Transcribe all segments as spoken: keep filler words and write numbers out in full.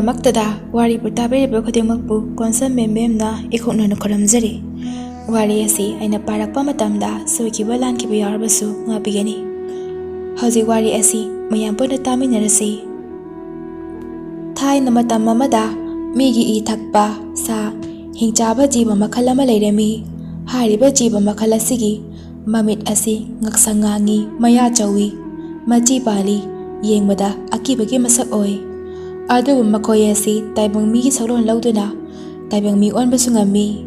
ꯃꯛꯇꯗ ꯋꯥꯔꯤꯕꯨ ꯇꯥꯕꯤꯔꯤꯕ ꯈꯨꯗꯤꯡꯃꯛꯄꯨ ꯀꯣꯟꯁꯝ ꯕꯦꯝꯕꯦꯝꯅ ꯏꯈꯣꯛꯅꯅ ꯈꯨꯔꯨꯝꯖꯔꯤ꯫ ꯋꯥꯔꯤ ꯑꯁꯤ ꯑꯩꯅ ꯄꯥꯔꯛꯄ ꯃꯇꯝꯗ ꯁꯣꯏꯈꯤꯕ ꯂꯥꯟꯈꯤꯕ ꯌꯥꯎꯔꯕꯁꯨ ꯉꯥꯛꯄꯤꯒꯅꯤ꯫ ꯍꯧꯖꯤꯛ ꯋꯥꯔꯤ ꯑꯁꯤ ꯃꯌꯥꯝ ꯄꯨꯟꯅ ꯇꯥꯃꯤꯟꯅꯔꯁꯤ꯫ ꯊꯥꯏꯅ ꯃꯇꯝ ꯑꯃꯗ ꯃꯤꯒꯤ ꯏ ꯊꯛꯄ ꯁꯥ ꯍꯤꯡꯆꯥꯕ ꯖꯤꯕ ꯃꯈꯜ ꯑꯃ ꯂꯩꯔꯝꯃꯤ꯫ ꯍꯥꯏꯔꯤꯕ ꯖꯤꯕ ꯃꯈꯜ ꯑꯁꯤꯒꯤ ꯃꯃꯤꯠ ꯑꯁꯤ ꯉꯛꯁꯪ ꯉꯥꯡꯉꯤ, ꯃꯌꯥ ꯆꯧꯏ, ꯃꯆꯤ ꯄꯥꯜꯂꯤ, ꯌꯦꯡꯕꯗ ꯑꯀꯤꯕꯒꯤ ꯃꯁꯛ ꯑꯣꯏ꯫ ꯑꯗꯨꯕꯨ ꯃꯈꯣꯏ ꯑꯁꯤ ꯇꯥꯏꯕꯪ ꯃꯤꯒꯤ ꯁꯛꯂꯣꯟ ꯂꯧꯗꯨꯅ ꯇꯥꯏꯕꯪ ꯃꯤ ꯑꯣꯟꯕꯁꯨ ꯉꯝꯃꯤ꯫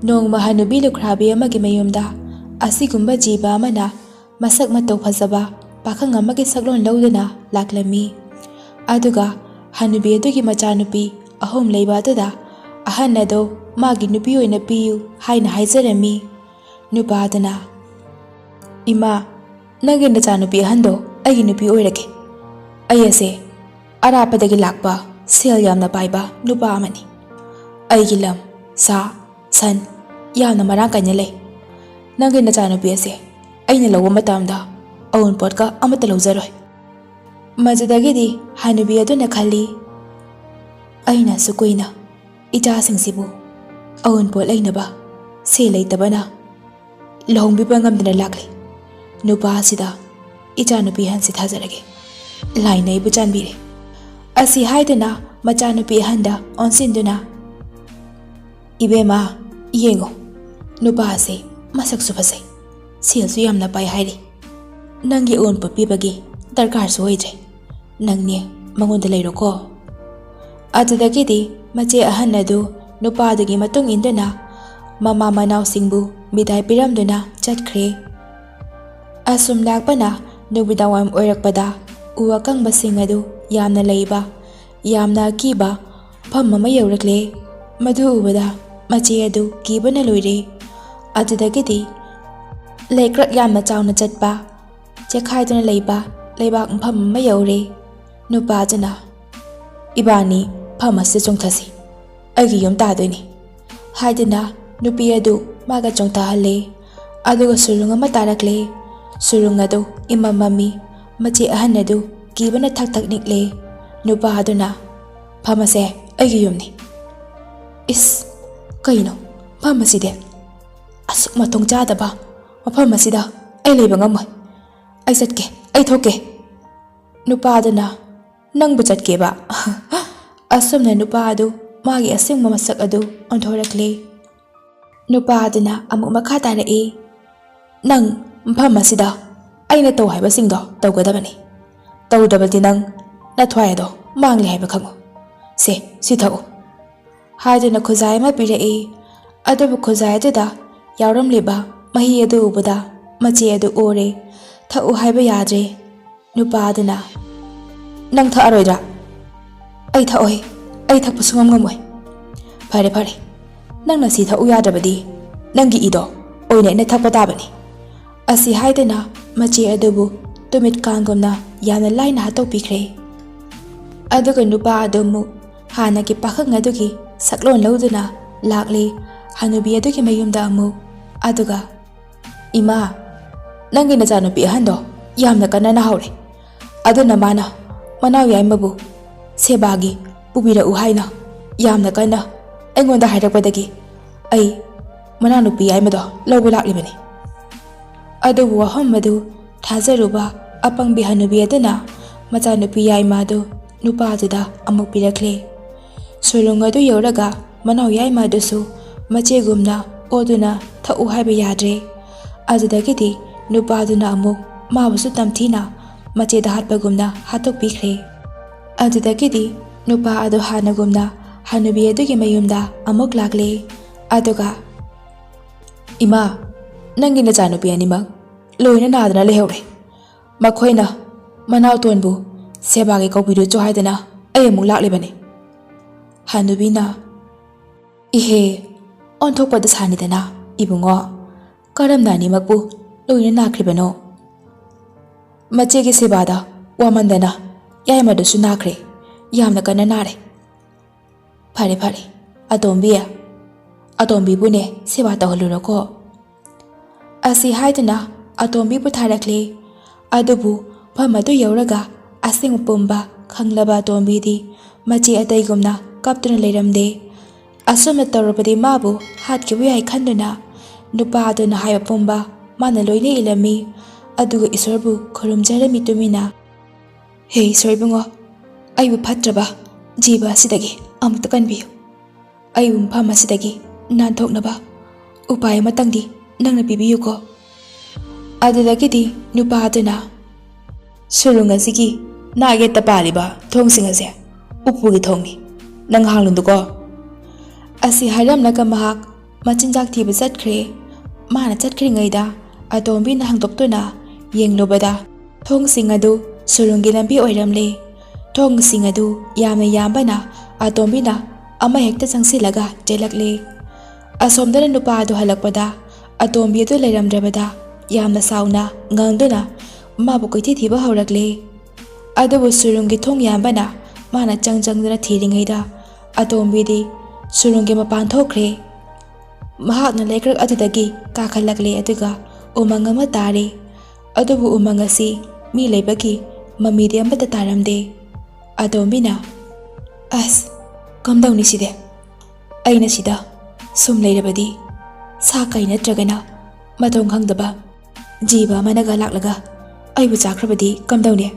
ꯅꯣꯡꯃ ꯍꯅꯨꯕꯤ ꯂꯨꯈ꯭ꯔꯥꯕꯤ ꯑꯃꯒꯤ ꯃꯌꯨꯝꯗ ꯑꯁꯤꯒꯨꯝꯕ ꯖꯤꯕ ꯑꯃꯅ ꯃꯁꯛ ꯃꯇꯧ ꯐꯖꯕ ꯄꯥꯈꯪ ꯑꯃꯒꯤ ꯁꯛꯂꯣꯟ ꯂꯧꯗꯨꯅ ꯂꯥꯛꯂꯝꯃꯤ꯫ ꯑꯗꯨꯒ ꯍꯅꯨꯕꯤ ꯑꯗꯨꯒꯤ ꯃꯆꯥꯅꯨꯄꯤ ꯑꯍꯨꯝ ꯂꯩꯕ ꯑꯗꯨꯗ ꯑꯍꯟ ꯑꯗꯨ ꯃꯥꯒꯤ ꯅꯨꯄꯤ ꯑꯣꯏꯅ ꯄꯤꯌꯨ ꯍꯥꯏꯅ ꯍꯥꯏꯖꯔꯝꯃꯤ꯫ ꯅꯨꯄꯥ ꯑꯗꯨꯅ, "ꯏꯃꯥ, ꯅꯪꯒꯤ ꯅꯆꯥꯅꯨꯄꯤ ꯑꯍꯟꯗꯣ ꯑꯩꯒꯤ ꯅꯨꯄꯤ ꯑꯣꯏꯔꯒꯦ꯫ ꯑꯩ ꯑꯁꯦ ꯑꯔꯥꯞꯄꯗꯒꯤ ꯂꯥꯛꯄ ꯁꯦꯜ ꯌꯥꯝꯅ ꯄꯥꯏꯕ ꯅꯨꯄꯥ ꯑꯃꯅꯤ꯫ ꯑꯩꯒꯤ ꯂꯝ, ꯁꯥ, ꯁꯟ ꯌꯥꯝꯅ ꯃꯔꯥꯡ ꯀꯥꯏꯅ ꯂꯩ꯫ ꯅꯪꯒꯤ ꯅꯆꯥꯅꯨꯄꯤ ꯑꯁꯦ ꯑꯩꯅ ꯂꯧꯕ ꯃꯇꯝꯗ ꯑꯎꯟꯄꯣꯠꯀ ꯑꯃꯠꯇ ꯂꯧꯖꯔꯣꯏ"꯫ ꯃꯗꯨꯗꯒꯤꯗꯤ ꯍꯅꯨꯕꯤ ꯑꯗꯨꯅ ꯈꯜꯂꯤ, "ꯑꯩꯅ ꯑꯁꯨꯛ ꯀꯨꯏꯅ ꯏꯆꯥꯁꯤꯡꯁꯤꯕꯨ ꯑꯎꯟꯄꯣꯠ ꯂꯩꯅꯕ ꯁꯦꯜ ꯂꯩꯇꯕꯅ ꯂꯨꯍꯣꯡꯕꯤꯕ ꯉꯝꯗꯅ ꯂꯥꯛꯂꯤ꯫ ꯅꯨꯄꯥ ꯑꯁꯤꯗ ꯏꯆꯥꯅꯨꯄꯤ ꯑꯍꯟꯁꯤ ꯊꯥꯖꯔꯒꯦ꯫ ꯂꯥꯏꯅ ꯑꯩꯕꯨ ꯆꯥꯟꯕꯤꯔꯦ"꯫ ꯑꯁꯤ ꯍꯥꯏꯗꯨꯅ ꯃꯆꯥꯅꯨꯄꯤ ꯑꯍꯟꯗ ꯑꯣꯟꯁꯤꯟꯗꯨꯅ, "ꯏꯕꯦꯝꯃ, ꯌꯦꯡꯉꯨ, ꯅꯨꯄꯥ ꯑꯁꯤ ꯃꯁꯛꯁꯨ ꯐꯖꯩ, ꯁꯦꯜꯁꯨ ꯌꯥꯝꯅ ꯄꯥꯏ ꯍꯥꯏꯔꯤ꯫ ꯅꯪꯒꯤ ꯑꯎꯟꯄꯣꯠ ꯄꯤꯕꯒꯤ ꯗꯔꯀꯥꯔꯁꯨ ꯑꯣꯏꯗ꯭ꯔꯦ꯫ ꯅꯪꯅꯦ ꯃꯉꯣꯟꯗ ꯂꯩꯔꯣꯀꯣ"꯫ ꯑꯗꯨꯗꯒꯤꯗꯤ ꯃꯆꯦ ꯑꯍꯟ ꯑꯗꯨ ꯅꯨꯄꯥꯗꯨꯒꯤ ꯃꯇꯨꯡ ꯏꯟꯗꯨꯅ ꯃꯃꯥ ꯃꯅꯥꯎꯁꯤꯡꯕꯨ ꯕꯤꯗꯥꯏ ꯄꯤꯔꯝꯗꯨꯅ ꯆꯠꯈ꯭ꯔꯦ꯫ ꯑꯁꯨꯝ ꯂꯥꯛꯄꯅ ꯅꯨꯃꯤꯗꯥꯡꯋꯥꯏꯔꯝ ꯑꯣꯏꯔꯛꯄꯗ ꯎ ꯑꯀꯪꯕꯁꯤꯡ ꯑꯗꯨ ꯌꯥꯝꯅ ꯂꯩꯕ, ꯌꯥꯝꯅ ꯑꯀꯤꯕ ꯃꯐꯝ ꯑꯃ ꯌꯧꯔꯛꯂꯦ꯫ ꯃꯗꯨ ꯎꯕꯗ ꯃꯆꯦ ꯑꯗꯨ ꯀꯤꯕꯅ ꯂꯣꯏꯔꯦ꯫ ꯑꯗꯨꯗꯒꯤꯗꯤ ꯂꯩꯀ꯭ꯔꯛ ꯌꯥꯝꯅ ꯆꯥꯎꯅ ꯆꯠꯄ, ꯆꯦꯛꯈꯥꯏꯗꯨꯅ ꯂꯩꯕ ꯂꯩꯕꯥꯛ ꯃꯐꯝ ꯑꯃ ꯌꯧꯔꯦ꯫ ꯅꯨꯄꯥꯗꯨꯅ, "ꯏꯕꯥꯅꯤ ꯃꯐꯝ ꯑꯁꯤꯗ ꯆꯣꯡꯊꯁꯤ, ꯑꯩꯒꯤ ꯌꯨꯝ ꯇꯥꯗꯣꯏꯅꯤ" ꯍꯥꯏꯗꯨꯅ ꯅꯨꯄꯤ ꯑꯗꯨ ꯃꯥꯒ ꯆꯣꯡꯊꯍꯜꯂꯦ꯫ ꯑꯗꯨꯒ ꯁꯨꯔꯨꯡ ꯑꯃ ꯇꯥꯔꯛꯂꯦ꯫ ꯁꯨꯔꯨꯡ ꯑꯗꯨ ꯏꯃꯝ ꯃꯝꯃꯤ꯫ ꯃꯆꯦ ꯑꯍꯟ ꯑꯗꯨ ꯀꯤꯕꯅ ꯊꯛ ꯊꯛ ꯅꯤꯛꯂꯦ꯫ ꯅꯨꯄꯥ ꯑꯗꯨꯅ, "ꯐꯝ ꯑꯁꯦ ꯑꯩꯒꯤ ꯌꯨꯝꯅꯤ꯫" "ꯏꯁ, ꯀꯩꯅꯣ ꯐꯝ ꯑꯁꯤꯗꯤ? ꯑꯁꯨꯛ ꯃꯊꯣꯡ ꯆꯥꯗꯕ ꯃꯐꯝ ꯑꯁꯤꯗ ꯑꯩ ꯂꯩꯕ ꯉꯝꯃꯣꯏ꯫ ꯑꯩ ꯆꯠꯀꯦ, ꯑꯩ ꯊꯣꯛꯀꯦ꯫" ꯅꯨꯄꯥ ꯑꯗꯨꯅ, "ꯅꯪꯕꯨ ꯆꯠꯀꯦꯕ?" ꯑꯁꯨꯝꯅ ꯅꯨꯄꯥ ꯑꯗꯨ ꯃꯥꯒꯤ ꯑꯁꯦꯡꯕ ꯃꯁꯛ ꯑꯗꯨ ꯑꯣꯟꯊꯣꯔꯛꯂꯦ꯫ ꯅꯨꯄꯥ ꯑꯗꯨꯅ ꯑꯃꯨꯛ ꯃꯈꯥ ꯇꯥꯔꯛꯏ, "ꯅꯪ ꯃꯐꯝ ꯑꯁꯤꯗ ꯑꯩꯅ ꯇꯧ ꯍꯥꯏꯕꯁꯤꯡꯗꯣ ꯇꯧꯒꯗꯕꯅꯤ꯫ ꯇꯧꯗ꯭ꯔꯕꯗꯤ ꯅꯪ ꯅꯊ꯭ꯋꯥꯏ ꯑꯗꯣ ꯃꯥꯡꯂꯦ ꯍꯥꯏꯕ ꯈꯪꯉꯨ꯫ ꯁꯦ, ꯁꯤ ꯊꯛꯎ꯫" ꯍꯥꯏꯗꯨꯅ ꯈꯨꯖꯥꯏ ꯑꯃ ꯄꯤꯔꯛꯏ꯫ ꯑꯗꯨꯕꯨ ꯈꯨꯖꯥꯏ ꯑꯗꯨꯗ ꯌꯥꯎꯔꯝꯂꯤꯕ ꯃꯍꯤ ꯑꯗꯨ ꯎꯕꯗ ꯃꯆꯦ ꯑꯗꯨ ꯑꯣꯔꯦ꯫ ꯊꯛꯎ ꯍꯥꯏꯕ ꯌꯥꯗ꯭ꯔꯦ꯫ ꯅꯨꯄꯥ ꯑꯗꯨꯅ, "ꯅꯪ ꯊꯛꯑꯔꯣꯏꯗ꯭ꯔꯥ?" "ꯑꯩ ꯊꯛꯑꯣꯏ, ꯑꯩ ꯊꯛꯄ ꯁꯨꯡꯉꯝ ꯉꯝꯃꯣꯏ꯫" "ꯐꯔꯦ, ꯐꯔꯦ, ꯅꯪꯅ ꯁꯤ ꯊꯛꯎ ꯌꯥꯗ꯭ꯔꯕꯗꯤ ꯅꯪꯒꯤ ꯏꯗꯣ ꯑꯣꯏꯅ ꯑꯩꯅ ꯊꯛꯄ ꯇꯥꯕꯅꯤ꯫" ꯑꯁꯤ ꯍꯥꯏꯗꯨꯅ ꯃꯆꯦ ꯑꯗꯨꯕꯨ ꯇꯨꯃꯤꯠ ꯀꯥꯡꯒꯨꯝꯅ ꯌꯥꯝꯅ ꯂꯥꯏꯅ ꯍꯥꯠꯇꯣꯛꯄꯤꯈ꯭ꯔꯦ꯫ ꯑꯗꯨꯒ ꯅꯨꯄꯥ ꯑꯗꯨ ꯑꯃꯨꯛ ꯍꯥꯟꯅꯒꯤ ꯄꯥꯈꯪ ꯑꯗꯨꯒꯤ ꯁꯛꯂꯣꯟ ꯂꯧꯗꯨꯅ ꯂꯥꯛꯂꯦ ꯍꯅꯨꯕꯤ ꯑꯗꯨꯒꯤ ꯃꯌꯨꯝꯗ ꯑꯃꯨꯛ꯫ ꯑꯗꯨꯒ, "ꯏꯃꯥ, ꯅꯪꯒꯤ ꯅꯆꯥꯅꯨꯄꯤ ꯑꯍꯟꯗꯣ ꯌꯥꯝꯅ ꯀꯟꯅ ꯅꯥꯍꯧꯔꯦ꯫ ꯑꯗꯨꯅ ꯃꯥꯅ ꯃꯅꯥꯎ ꯌꯥꯏꯃꯕꯨ ꯁꯦꯕꯥꯒꯤ ꯄꯨꯕꯤꯔꯛꯎ ꯍꯥꯏꯅ ꯌꯥꯝꯅ ꯀꯟꯅ ꯑꯩꯉꯣꯟꯗ ꯍꯥꯏꯔꯛꯄꯗꯒꯤ ꯑꯩ ꯃꯅꯥꯎꯅꯨꯄꯤ ꯌꯥꯏꯃꯗꯣ ꯂꯧꯕ ꯂꯥꯛꯂꯤꯕꯅꯤ꯫" ꯑꯗꯨꯕꯨ ꯋꯥꯐꯝ ꯑꯗꯨ ꯊꯥꯖꯔꯨꯕ ꯑꯄꯪꯕꯤ ꯍꯅꯨꯕꯤ ꯑꯗꯨꯅ ꯃꯆꯥꯅꯨꯄꯤ ꯌꯥꯏꯃ ꯑꯗꯨ ꯅꯨꯄꯥ ꯑꯗꯨꯗ ꯑꯃꯨꯛ ꯄꯤꯔꯛꯂꯦ꯫ ꯁꯨꯔꯨꯡ ꯑꯗꯨ ꯌꯧꯔꯒ ꯃꯅꯥꯎ ꯌꯥꯏꯃ ꯑꯗꯨꯁꯨ ꯃꯆꯦꯒꯨꯝꯅ ꯑꯣꯗꯨꯅ ꯊꯛꯎ ꯍꯥꯏꯕ ꯌꯥꯗ꯭ꯔꯦ꯫ ꯑꯗꯨꯗꯒꯤꯗꯤ ꯅꯨꯄꯥꯗꯨꯅ ꯑꯃꯨꯛ ꯃꯥꯕꯨꯁꯨ ꯇꯝꯊꯤꯅ ꯃꯆꯦꯗ ꯍꯥꯠꯄꯒꯨꯝꯅ ꯍꯥꯠꯇꯣꯛꯄꯤꯈ꯭ꯔꯦ꯫ ꯑꯗꯨꯗꯒꯤꯗꯤ ꯅꯨꯄꯥ ꯑꯗꯨ ꯍꯥꯟꯅꯒꯨꯝꯅ ꯍꯅꯨꯕꯤ ꯑꯗꯨꯒꯤ ꯃꯌꯨꯝꯗ ꯑꯃꯨꯛ ꯂꯥꯛꯂꯦ꯫ ꯑꯗꯨꯒ, "ꯏꯃꯥ, ꯅꯪꯒꯤ ꯅꯆꯥꯅꯨꯄꯤ ꯑꯅꯤꯃꯛ ꯂꯣꯏꯅ ꯅꯥꯗꯅ ꯂꯩꯍꯧꯔꯦ꯫ ꯃꯈꯣꯏꯅ ꯃꯅꯥꯎꯇꯣꯟꯕꯨ ꯁꯦꯕꯥꯒꯤ ꯀꯧꯕꯤꯔꯨꯆꯣ ꯍꯥꯏꯗꯅ ꯑꯩ ꯑꯃꯨꯛ ꯂꯥꯛꯂꯤꯕꯅꯤ꯫" ꯍꯅꯨꯕꯤꯅ, "ꯏꯍꯦ, ꯑꯣꯟꯊꯣꯛꯄ ꯗꯁꯥꯅꯤꯗꯅ, ꯏꯕꯨꯡꯉꯣ꯫ ꯀꯔꯝꯅ ꯑꯅꯤꯃꯛꯄꯨ ꯂꯣꯏꯅ ꯅꯥꯈ꯭ꯔꯤꯕꯅꯣ?" "ꯃꯆꯦꯒꯤ ꯁꯦꯕꯥꯗ ꯋꯥꯃꯟꯗꯅ ꯌꯥꯏꯃꯗꯨꯁꯨ ꯅꯥꯈ꯭ꯔꯦ꯫ ꯌꯥꯝꯅ ꯀꯟꯅ ꯅꯥꯔꯦ꯫" "ꯐꯔꯦ, ꯐꯔꯦ, ꯑꯇꯣꯝꯕꯤ, ꯑꯇꯣꯝꯕꯤꯕꯨꯅꯦ ꯁꯦꯕꯥ ꯇꯧꯍꯜꯂꯨꯔꯣꯀꯣ꯫" ꯑꯁꯤ ꯍꯥꯏꯗꯨꯅ ꯑꯇꯣꯝꯕꯤꯕꯨ ꯊꯥꯔꯛꯂꯦ꯫ ꯑꯗꯨꯕꯨ ꯃꯐꯝ ꯑꯗꯨ ꯌꯧꯔꯒ ꯑꯁꯦꯡꯕ ꯄꯨꯝꯕ ꯈꯪꯂꯕ ꯑꯇꯣꯝꯕꯤꯗꯤ ꯃꯆꯦ ꯑꯇꯩꯒꯨꯝꯅ ꯀꯞꯇꯨꯅ ꯂꯩꯔꯝꯗꯦ꯫ ꯑꯁꯨꯝꯅ ꯇꯧꯔꯕꯗꯤ ꯃꯥꯕꯨ ꯍꯥꯠꯈꯤꯕ ꯌꯥꯏ ꯈꯟꯗꯨꯅ ꯅꯨꯄꯥ ꯑꯗꯨꯅ ꯍꯥꯏꯕ ꯄꯨꯝꯕ ꯃꯥꯅ ꯂꯣꯏꯅ ꯏꯜꯂꯝꯃꯤ꯫ ꯑꯗꯨꯒ ꯏꯁꯣꯔꯕꯨ ꯈꯨꯔꯨꯝꯖꯔꯝꯃꯤ ꯇꯨꯃꯤꯟꯅ꯫ "ꯍꯦ ꯏꯁꯣꯔ ꯏꯕꯨꯡꯉꯣ, ꯑꯩꯕꯨ ꯐꯠꯇ꯭ꯔꯕ ꯖꯤꯕ ꯑꯁꯤꯗꯒꯤ ꯑꯃꯨꯛꯇ ꯀꯟꯕꯤꯌꯨ꯫ ꯑꯩꯕꯨ ꯃꯐꯝ ꯑꯁꯤꯗꯒꯤ ꯅꯥꯟꯊꯣꯛꯅꯕ ꯎꯄꯥꯏ ꯑꯃꯇꯪꯗꯤ ꯅꯪꯅ ꯄꯤꯕꯤꯌꯨꯀꯣ꯫" ꯑꯗꯨꯗꯒꯤꯗꯤ ꯅꯨꯄꯥ ꯑꯗꯨꯅ, "ꯁꯨꯔꯨꯡ ꯑꯁꯤꯒꯤ ꯅꯥꯛ ꯌꯦꯠꯇ ꯄꯥꯜꯂꯤꯕ ꯊꯣꯡꯁꯤꯡ ꯑꯁꯦ ꯎꯄꯨꯒꯤ ꯊꯣꯡꯅꯤ, ꯅꯪ ꯍꯥꯡꯂꯨꯅꯨꯀꯣ" ꯑꯁꯤ ꯍꯥꯏꯔꯝꯂꯒ ꯃꯍꯥꯛ ꯃꯆꯤꯟꯖꯥꯛ ꯊꯤꯕ ꯆꯠꯈ꯭ꯔꯦ꯫ ꯃꯥꯅ ꯆꯠꯈ꯭ꯔꯤꯉꯩꯗ ꯑꯇꯣꯝꯕꯤꯅ ꯍꯥꯡꯗꯣꯛꯇꯨꯅ ꯌꯦꯡꯂꯨꯕꯗ ꯊꯣꯡꯁꯤꯡ ꯑꯗꯨ ꯁꯨꯔꯨꯡꯒꯤ ꯂꯝꯕꯤ ꯑꯣꯏꯔꯝꯂꯦ꯫ ꯊꯣꯡꯁꯤꯡ ꯑꯗꯨ ꯌꯥꯝꯅ ꯌꯥꯝꯕꯅ ꯑꯇꯣꯝꯕꯤꯅ ꯑꯃꯍꯦꯛꯇ ꯆꯪꯁꯤꯜꯂꯒ ꯆꯦꯜꯂꯛꯂꯦ꯫ ꯑꯁꯣꯝꯗꯅ ꯅꯨꯄꯥ ꯑꯗꯨ ꯍꯜꯂꯛꯄꯗ ꯑꯇꯣꯝꯕꯤ ꯑꯗꯨ ꯂꯩꯔꯝꯗ꯭ꯔꯕꯗ ꯌꯥꯝꯅ ꯁꯥꯎꯅ ꯉꯪꯗꯨꯅ ꯃꯥꯕꯨ ꯀꯣꯏꯊꯤ ꯊꯤꯕ ꯍꯧꯔꯛꯂꯦ꯫ ꯑꯗꯨꯕꯨ ꯁꯨꯔꯨꯡꯒꯤ ꯊꯣꯡ ꯌꯥꯝꯕꯅ ꯃꯥꯅ ꯆꯪ ꯆꯪꯗꯨꯅ ꯊꯤꯔꯤꯉꯩꯗ ꯑꯇꯣꯝꯕꯤꯗꯤ ꯁꯨꯔꯨꯡꯒꯤ ꯃꯄꯥꯟ ꯊꯣꯛꯈ꯭ꯔꯦ꯫ ꯃꯍꯥꯛꯅ ꯂꯩꯀ꯭ꯔꯛ ꯑꯗꯨꯗꯒꯤ ꯀꯥꯈꯠꯂꯛꯂꯦ, ꯑꯗꯨꯒ ꯎꯃꯪ ꯑꯃ ꯇꯥꯔꯦ꯫ ꯑꯗꯨꯕꯨ ꯎꯃꯪ ꯑꯁꯤ ꯃꯤ ꯂꯩꯕꯒꯤ ꯃꯃꯤꯗꯤ ꯑꯃꯠꯇ ꯇꯥꯔꯝꯗꯦ꯫ ꯑꯇꯣꯝꯕꯤꯅ, "ꯑꯁ, ꯀꯝꯗꯧꯅꯤ ꯁꯤꯗꯤ? ꯑꯩꯅ ꯁꯤꯗ ꯁꯨꯝ ꯂꯩꯔꯕꯗꯤ ꯁꯥ ꯀꯩ ꯅꯠꯇ꯭ꯔꯒꯅ ꯃꯊꯣꯡ ꯈꯪꯗꯕ ꯖꯤꯕ ꯑꯃꯅꯒ ꯂꯥꯛꯂꯒ ꯑꯩꯕꯨ ꯆꯥꯈ꯭ꯔꯕꯗꯤ ꯀꯝꯗꯧꯅꯤ?"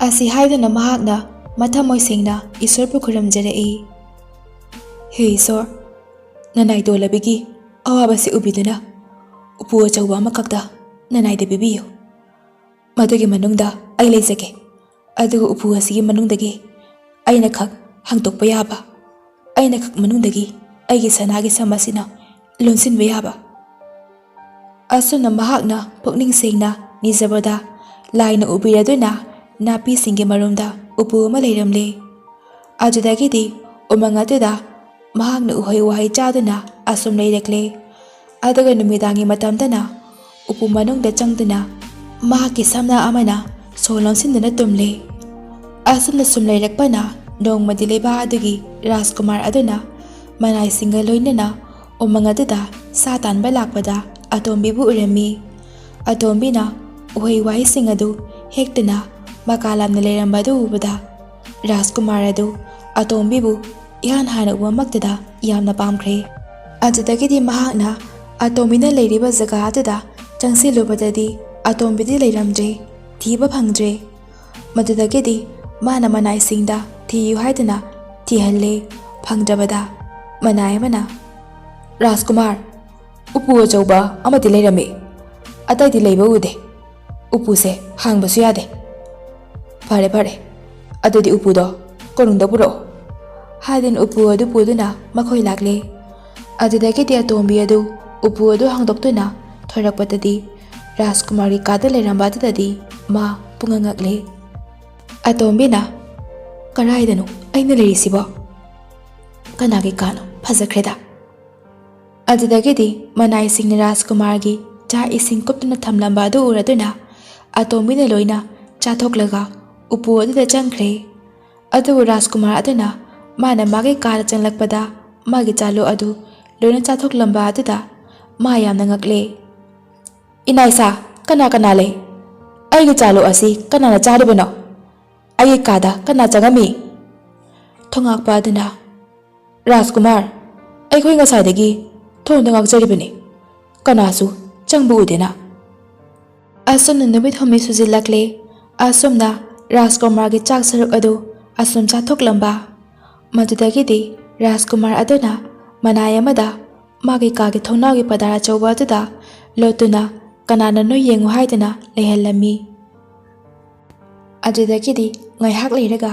ꯑꯁꯤ ꯍꯥꯏꯗꯨꯅ ꯃꯍꯥꯛꯅ ꯃꯊꯃꯣꯏ ꯁꯦꯡꯅ ꯏꯁꯣꯔꯕꯨ ꯈꯨꯔꯨꯝꯖꯔꯛꯏ꯫ "ꯍꯦ ꯏꯁꯣꯔ, ꯅꯅꯥꯏ ꯇꯣꯂꯕꯤꯒꯤ ꯑꯋꯥꯕꯁꯤ ꯎꯕꯤꯗꯨꯅ ꯎꯄꯨ ꯑꯆꯧꯕ ꯑꯃꯈꯛꯇ ꯅꯅꯥꯏꯗ ꯄꯤꯕꯤꯌꯨ꯫ ꯃꯗꯨꯒꯤ ꯃꯅꯨꯡꯗ ꯑꯩ ꯂꯩꯖꯒꯦ꯫ ꯑꯗꯨꯒ ꯎꯄꯨ ꯑꯁꯤꯒꯤ ꯃꯅꯨꯡꯗꯒꯤ ꯑꯩꯅ ꯈꯛ ꯍꯥꯡꯗꯣꯛꯄ ꯌꯥꯕ, ꯑꯩꯅ ꯈꯛ ꯃꯅꯨꯡꯗꯒꯤ ꯑꯩꯒꯤ ꯁꯅꯥꯒꯤ ꯁꯝ ꯑꯁꯤꯅ ꯂꯣꯟꯁꯤꯟꯕ ꯌꯥꯕ꯫" ꯑꯁꯨꯝꯅ ꯃꯍꯥꯛꯅ ꯄꯨꯛꯅꯤꯡ ꯁꯦꯡꯅ ꯅꯤꯖꯕꯗ ꯂꯥꯏꯅ ꯎꯕꯤꯔꯗꯨꯅ ꯅꯥꯄꯤꯁꯤꯡꯒꯤ ꯃꯔꯨꯝꯗ ꯎꯄꯨ ꯑꯃ ꯂꯩꯔꯝꯂꯦ꯫ ꯑꯗꯨꯗꯒꯤꯗꯤ ꯎꯃꯪ ꯑꯗꯨꯗ ꯃꯍꯥꯛꯅ ꯎꯍꯩ ꯋꯥꯍꯩ ꯆꯥꯗꯨꯅ ꯑꯁꯨꯝ ꯂꯩꯔꯛꯂꯦ꯫ ꯑꯗꯨꯒ ꯅꯨꯃꯤꯗꯥꯡꯒꯤ ꯃꯇꯝꯗꯅ ꯎꯄꯨ ꯃꯅꯨꯡꯗ ꯆꯪꯗꯨꯅ ꯃꯍꯥꯛꯀꯤ ꯁꯝꯅꯥ ꯑꯃꯅ ꯁꯣ ꯂꯣꯟꯁꯤꯟꯗꯨꯅ ꯇꯨꯝꯂꯦ꯫ ꯑꯁꯨꯝꯅ ꯁꯨꯝ ꯂꯩꯔꯛꯄꯅ ꯅꯣꯡꯃꯗꯤ ꯂꯩꯕꯥꯛ ꯑꯗꯨꯒꯤ ꯔꯥꯖꯀꯨꯃꯥꯔ ꯑꯗꯨꯅ ꯃꯅꯥꯏꯁꯤꯡꯒ ꯂꯣꯏꯅꯅ ꯎꯃꯪ ꯑꯗꯨꯗ ꯁꯥ ꯇꯥꯟꯕ ꯂꯥꯛꯄꯗ ꯑꯇꯣꯝꯕꯤꯕꯨ ꯎꯔꯝꯃꯤ꯫ ꯑꯇꯣꯝꯕꯤꯅ ꯎꯍꯩ ꯋꯥꯍꯩꯁꯤꯡ ꯑꯗꯨ ꯍꯦꯛꯇꯨꯅ ꯃꯀꯥ ꯂꯥꯝꯅ ꯂꯩꯔꯝꯕ ꯑꯗꯨ ꯎꯕꯗ ꯔꯥꯖꯀꯨꯃꯥꯔ ꯑꯗꯨ ꯑꯇꯣꯝꯕꯤꯕꯨ ꯏꯍꯥꯟ ꯍꯥꯟꯅ ꯎꯕꯃꯛꯇꯗ ꯌꯥꯝꯅ ꯄꯥꯝꯈ꯭ꯔꯦ꯫ ꯑꯗꯨꯗꯒꯤꯗꯤ ꯃꯍꯥꯛꯅ ꯑꯇꯣꯝꯕꯤꯅ ꯂꯩꯔꯤꯕ ꯖꯒꯥ ꯑꯗꯨꯗ ꯆꯪꯁꯤꯜꯂꯨꯕꯗꯗꯤ ꯑꯇꯣꯝꯕꯤꯗꯤ ꯂꯩꯔꯝꯗ꯭ꯔꯦ, ꯊꯤꯕ ꯐꯪꯗ꯭ꯔꯦ꯫ ꯃꯗꯨꯗꯒꯤꯗꯤ ꯃꯥꯅ ꯃꯅꯥꯏꯁꯤꯡꯗ ꯊꯤꯌꯨ ꯍꯥꯏꯗꯨꯅ ꯊꯤꯍꯜꯂꯦ꯫ ꯐꯪꯗ꯭ꯔꯕꯗ ꯃꯅꯥꯏ ꯑꯃꯅ, "ꯔꯥꯖꯀꯨꯃꯥꯔ, ꯎꯄꯨ ꯑꯆꯧꯕ ꯑꯃꯗꯤ ꯂꯩꯔꯝꯃꯤ꯫ ꯑꯇꯩꯗꯤ ꯂꯩꯕ ꯎꯗꯦ꯫ ꯎꯄꯨꯁꯦ ꯍꯥꯡꯕꯁꯨ ꯌꯥꯗꯦ꯫ ꯐꯔꯦ, ꯐꯔꯦ꯫ ꯑꯗꯨꯗꯤ ꯎꯄꯨꯗꯣ ꯀꯣꯅꯨꯡꯗ ꯄꯨꯔꯛꯑꯣ" ꯍꯥꯏꯗꯨꯅ ꯎꯄꯨ ꯑꯗꯨ ꯄꯨꯗꯨꯅ ꯃꯈꯣꯏ ꯂꯥꯛꯂꯦ꯫ ꯑꯗꯨꯗꯒꯤꯗꯤ ꯑꯇꯣꯝꯕꯤ ꯑꯗꯨ ꯎꯄꯨ ꯑꯗꯨ ꯍꯥꯡꯗꯣꯛꯇꯨꯅ ꯊꯣꯔꯛꯄꯗꯗꯤ ꯔꯥꯖꯀꯨꯃꯥꯔꯒꯤ ꯀꯥꯗ ꯂꯩꯔꯝꯕ ꯑꯗꯨꯗꯗꯤ ꯃꯥ ꯄꯨꯡꯉꯛ ꯉꯛꯂꯦ꯫ ꯑꯇꯣꯝꯕꯤꯅ, "ꯀꯔꯥꯏꯗꯅꯣ ꯑꯩꯅ ꯂꯩꯔꯤꯁꯤꯕꯣ? ꯀꯅꯥꯒꯤ ꯀꯥꯅꯣ? ꯐꯖꯈ꯭ꯔꯦꯗ!" ꯑꯗꯨꯗꯒꯤꯗꯤ ꯃꯅꯥꯏꯁꯤꯡꯅ ꯔꯥꯖꯀꯨꯃꯥꯔꯒꯤ ꯆꯥꯛ ꯏꯁꯤꯡ ꯀꯨꯞꯇꯨꯅ ꯊꯝꯂꯝꯕ ꯑꯗꯨ ꯎꯔꯗꯨꯅ ꯑꯇꯣꯝꯕꯤꯅ ꯂꯣꯏꯅ ꯆꯥꯊꯣꯛꯂꯒ ꯎꯄꯨ ꯑꯗꯨꯗ ꯆꯪꯈ꯭ꯔꯦ꯫ ꯑꯗꯨꯕꯨ ꯔꯥꯖꯀꯨꯃꯥꯔ ꯑꯗꯨꯅ ꯃꯥꯅ ꯃꯥꯒꯤ ꯀꯥꯗ ꯆꯪꯂꯛꯄꯗ ꯃꯥꯒꯤ ꯆꯥꯂꯨ ꯑꯗꯨ ꯂꯣꯏꯅ ꯆꯥꯊꯣꯛꯂꯝꯕ ꯑꯗꯨꯗ ꯃꯥ ꯌꯥꯝꯅ ꯉꯛꯂꯦ꯫ "ꯏꯅꯥꯏꯁꯥ, ꯀꯅꯥ ꯀꯅꯥ ꯂꯩ? ꯑꯩꯒꯤ ꯆꯥꯂꯨ ꯑꯁꯤ ꯀꯅꯥꯅ ꯆꯥꯔꯤꯕꯅꯣ? ꯑꯩꯒꯤ ꯀꯥꯗ ꯀꯅꯥ ꯆꯪꯉꯝꯃꯤ?" ꯊꯣꯉꯥꯛꯄ ꯑꯗꯨꯅ, "ꯔꯥꯖꯀꯨꯃꯥꯔ, ꯑꯩꯈꯣꯏ ꯉꯁꯥꯏꯗꯒꯤ ꯊꯣꯡꯗ ꯉꯥꯛꯆꯔꯤꯕꯅꯤ, ꯀꯅꯥꯁꯨ ꯆꯪꯕ ꯎꯗꯦꯅ꯫" ꯑꯁꯨꯝꯅ ꯅꯨꯃꯤꯠ ꯍꯨꯝꯅꯤ ꯁꯨꯖꯤꯜꯂꯛꯂꯦ꯫ ꯑꯁꯨꯝꯅ ꯔꯥꯖꯀꯨꯃꯥꯔꯒꯤ ꯆꯥꯛ ꯁꯔꯨꯛ ꯑꯗꯨ ꯑꯁꯨꯝ ꯆꯥꯊꯣꯛꯂꯝꯕ꯫ ꯃꯗꯨꯗꯒꯤꯗꯤ ꯔꯥꯖꯀꯨꯃꯥꯔ ꯑꯗꯨꯅ ꯃꯅꯥꯏ ꯑꯃꯗ ꯃꯥꯒꯤ ꯀꯥꯒꯤ ꯊꯣꯡꯅꯥꯎꯒꯤ ꯄꯗꯥꯔ ꯑꯆꯧꯕ ꯑꯗꯨꯗ ꯂꯣꯠꯇꯨꯅ ꯀꯅꯥꯅꯅꯣ ꯌꯦꯡꯉꯨ ꯍꯥꯏꯗꯨꯅ ꯂꯩꯍꯜꯂꯝꯃꯤ꯫ ꯑꯗꯨꯗꯒꯤꯗꯤ ꯉꯥꯏꯍꯥꯛ ꯂꯩꯔꯒ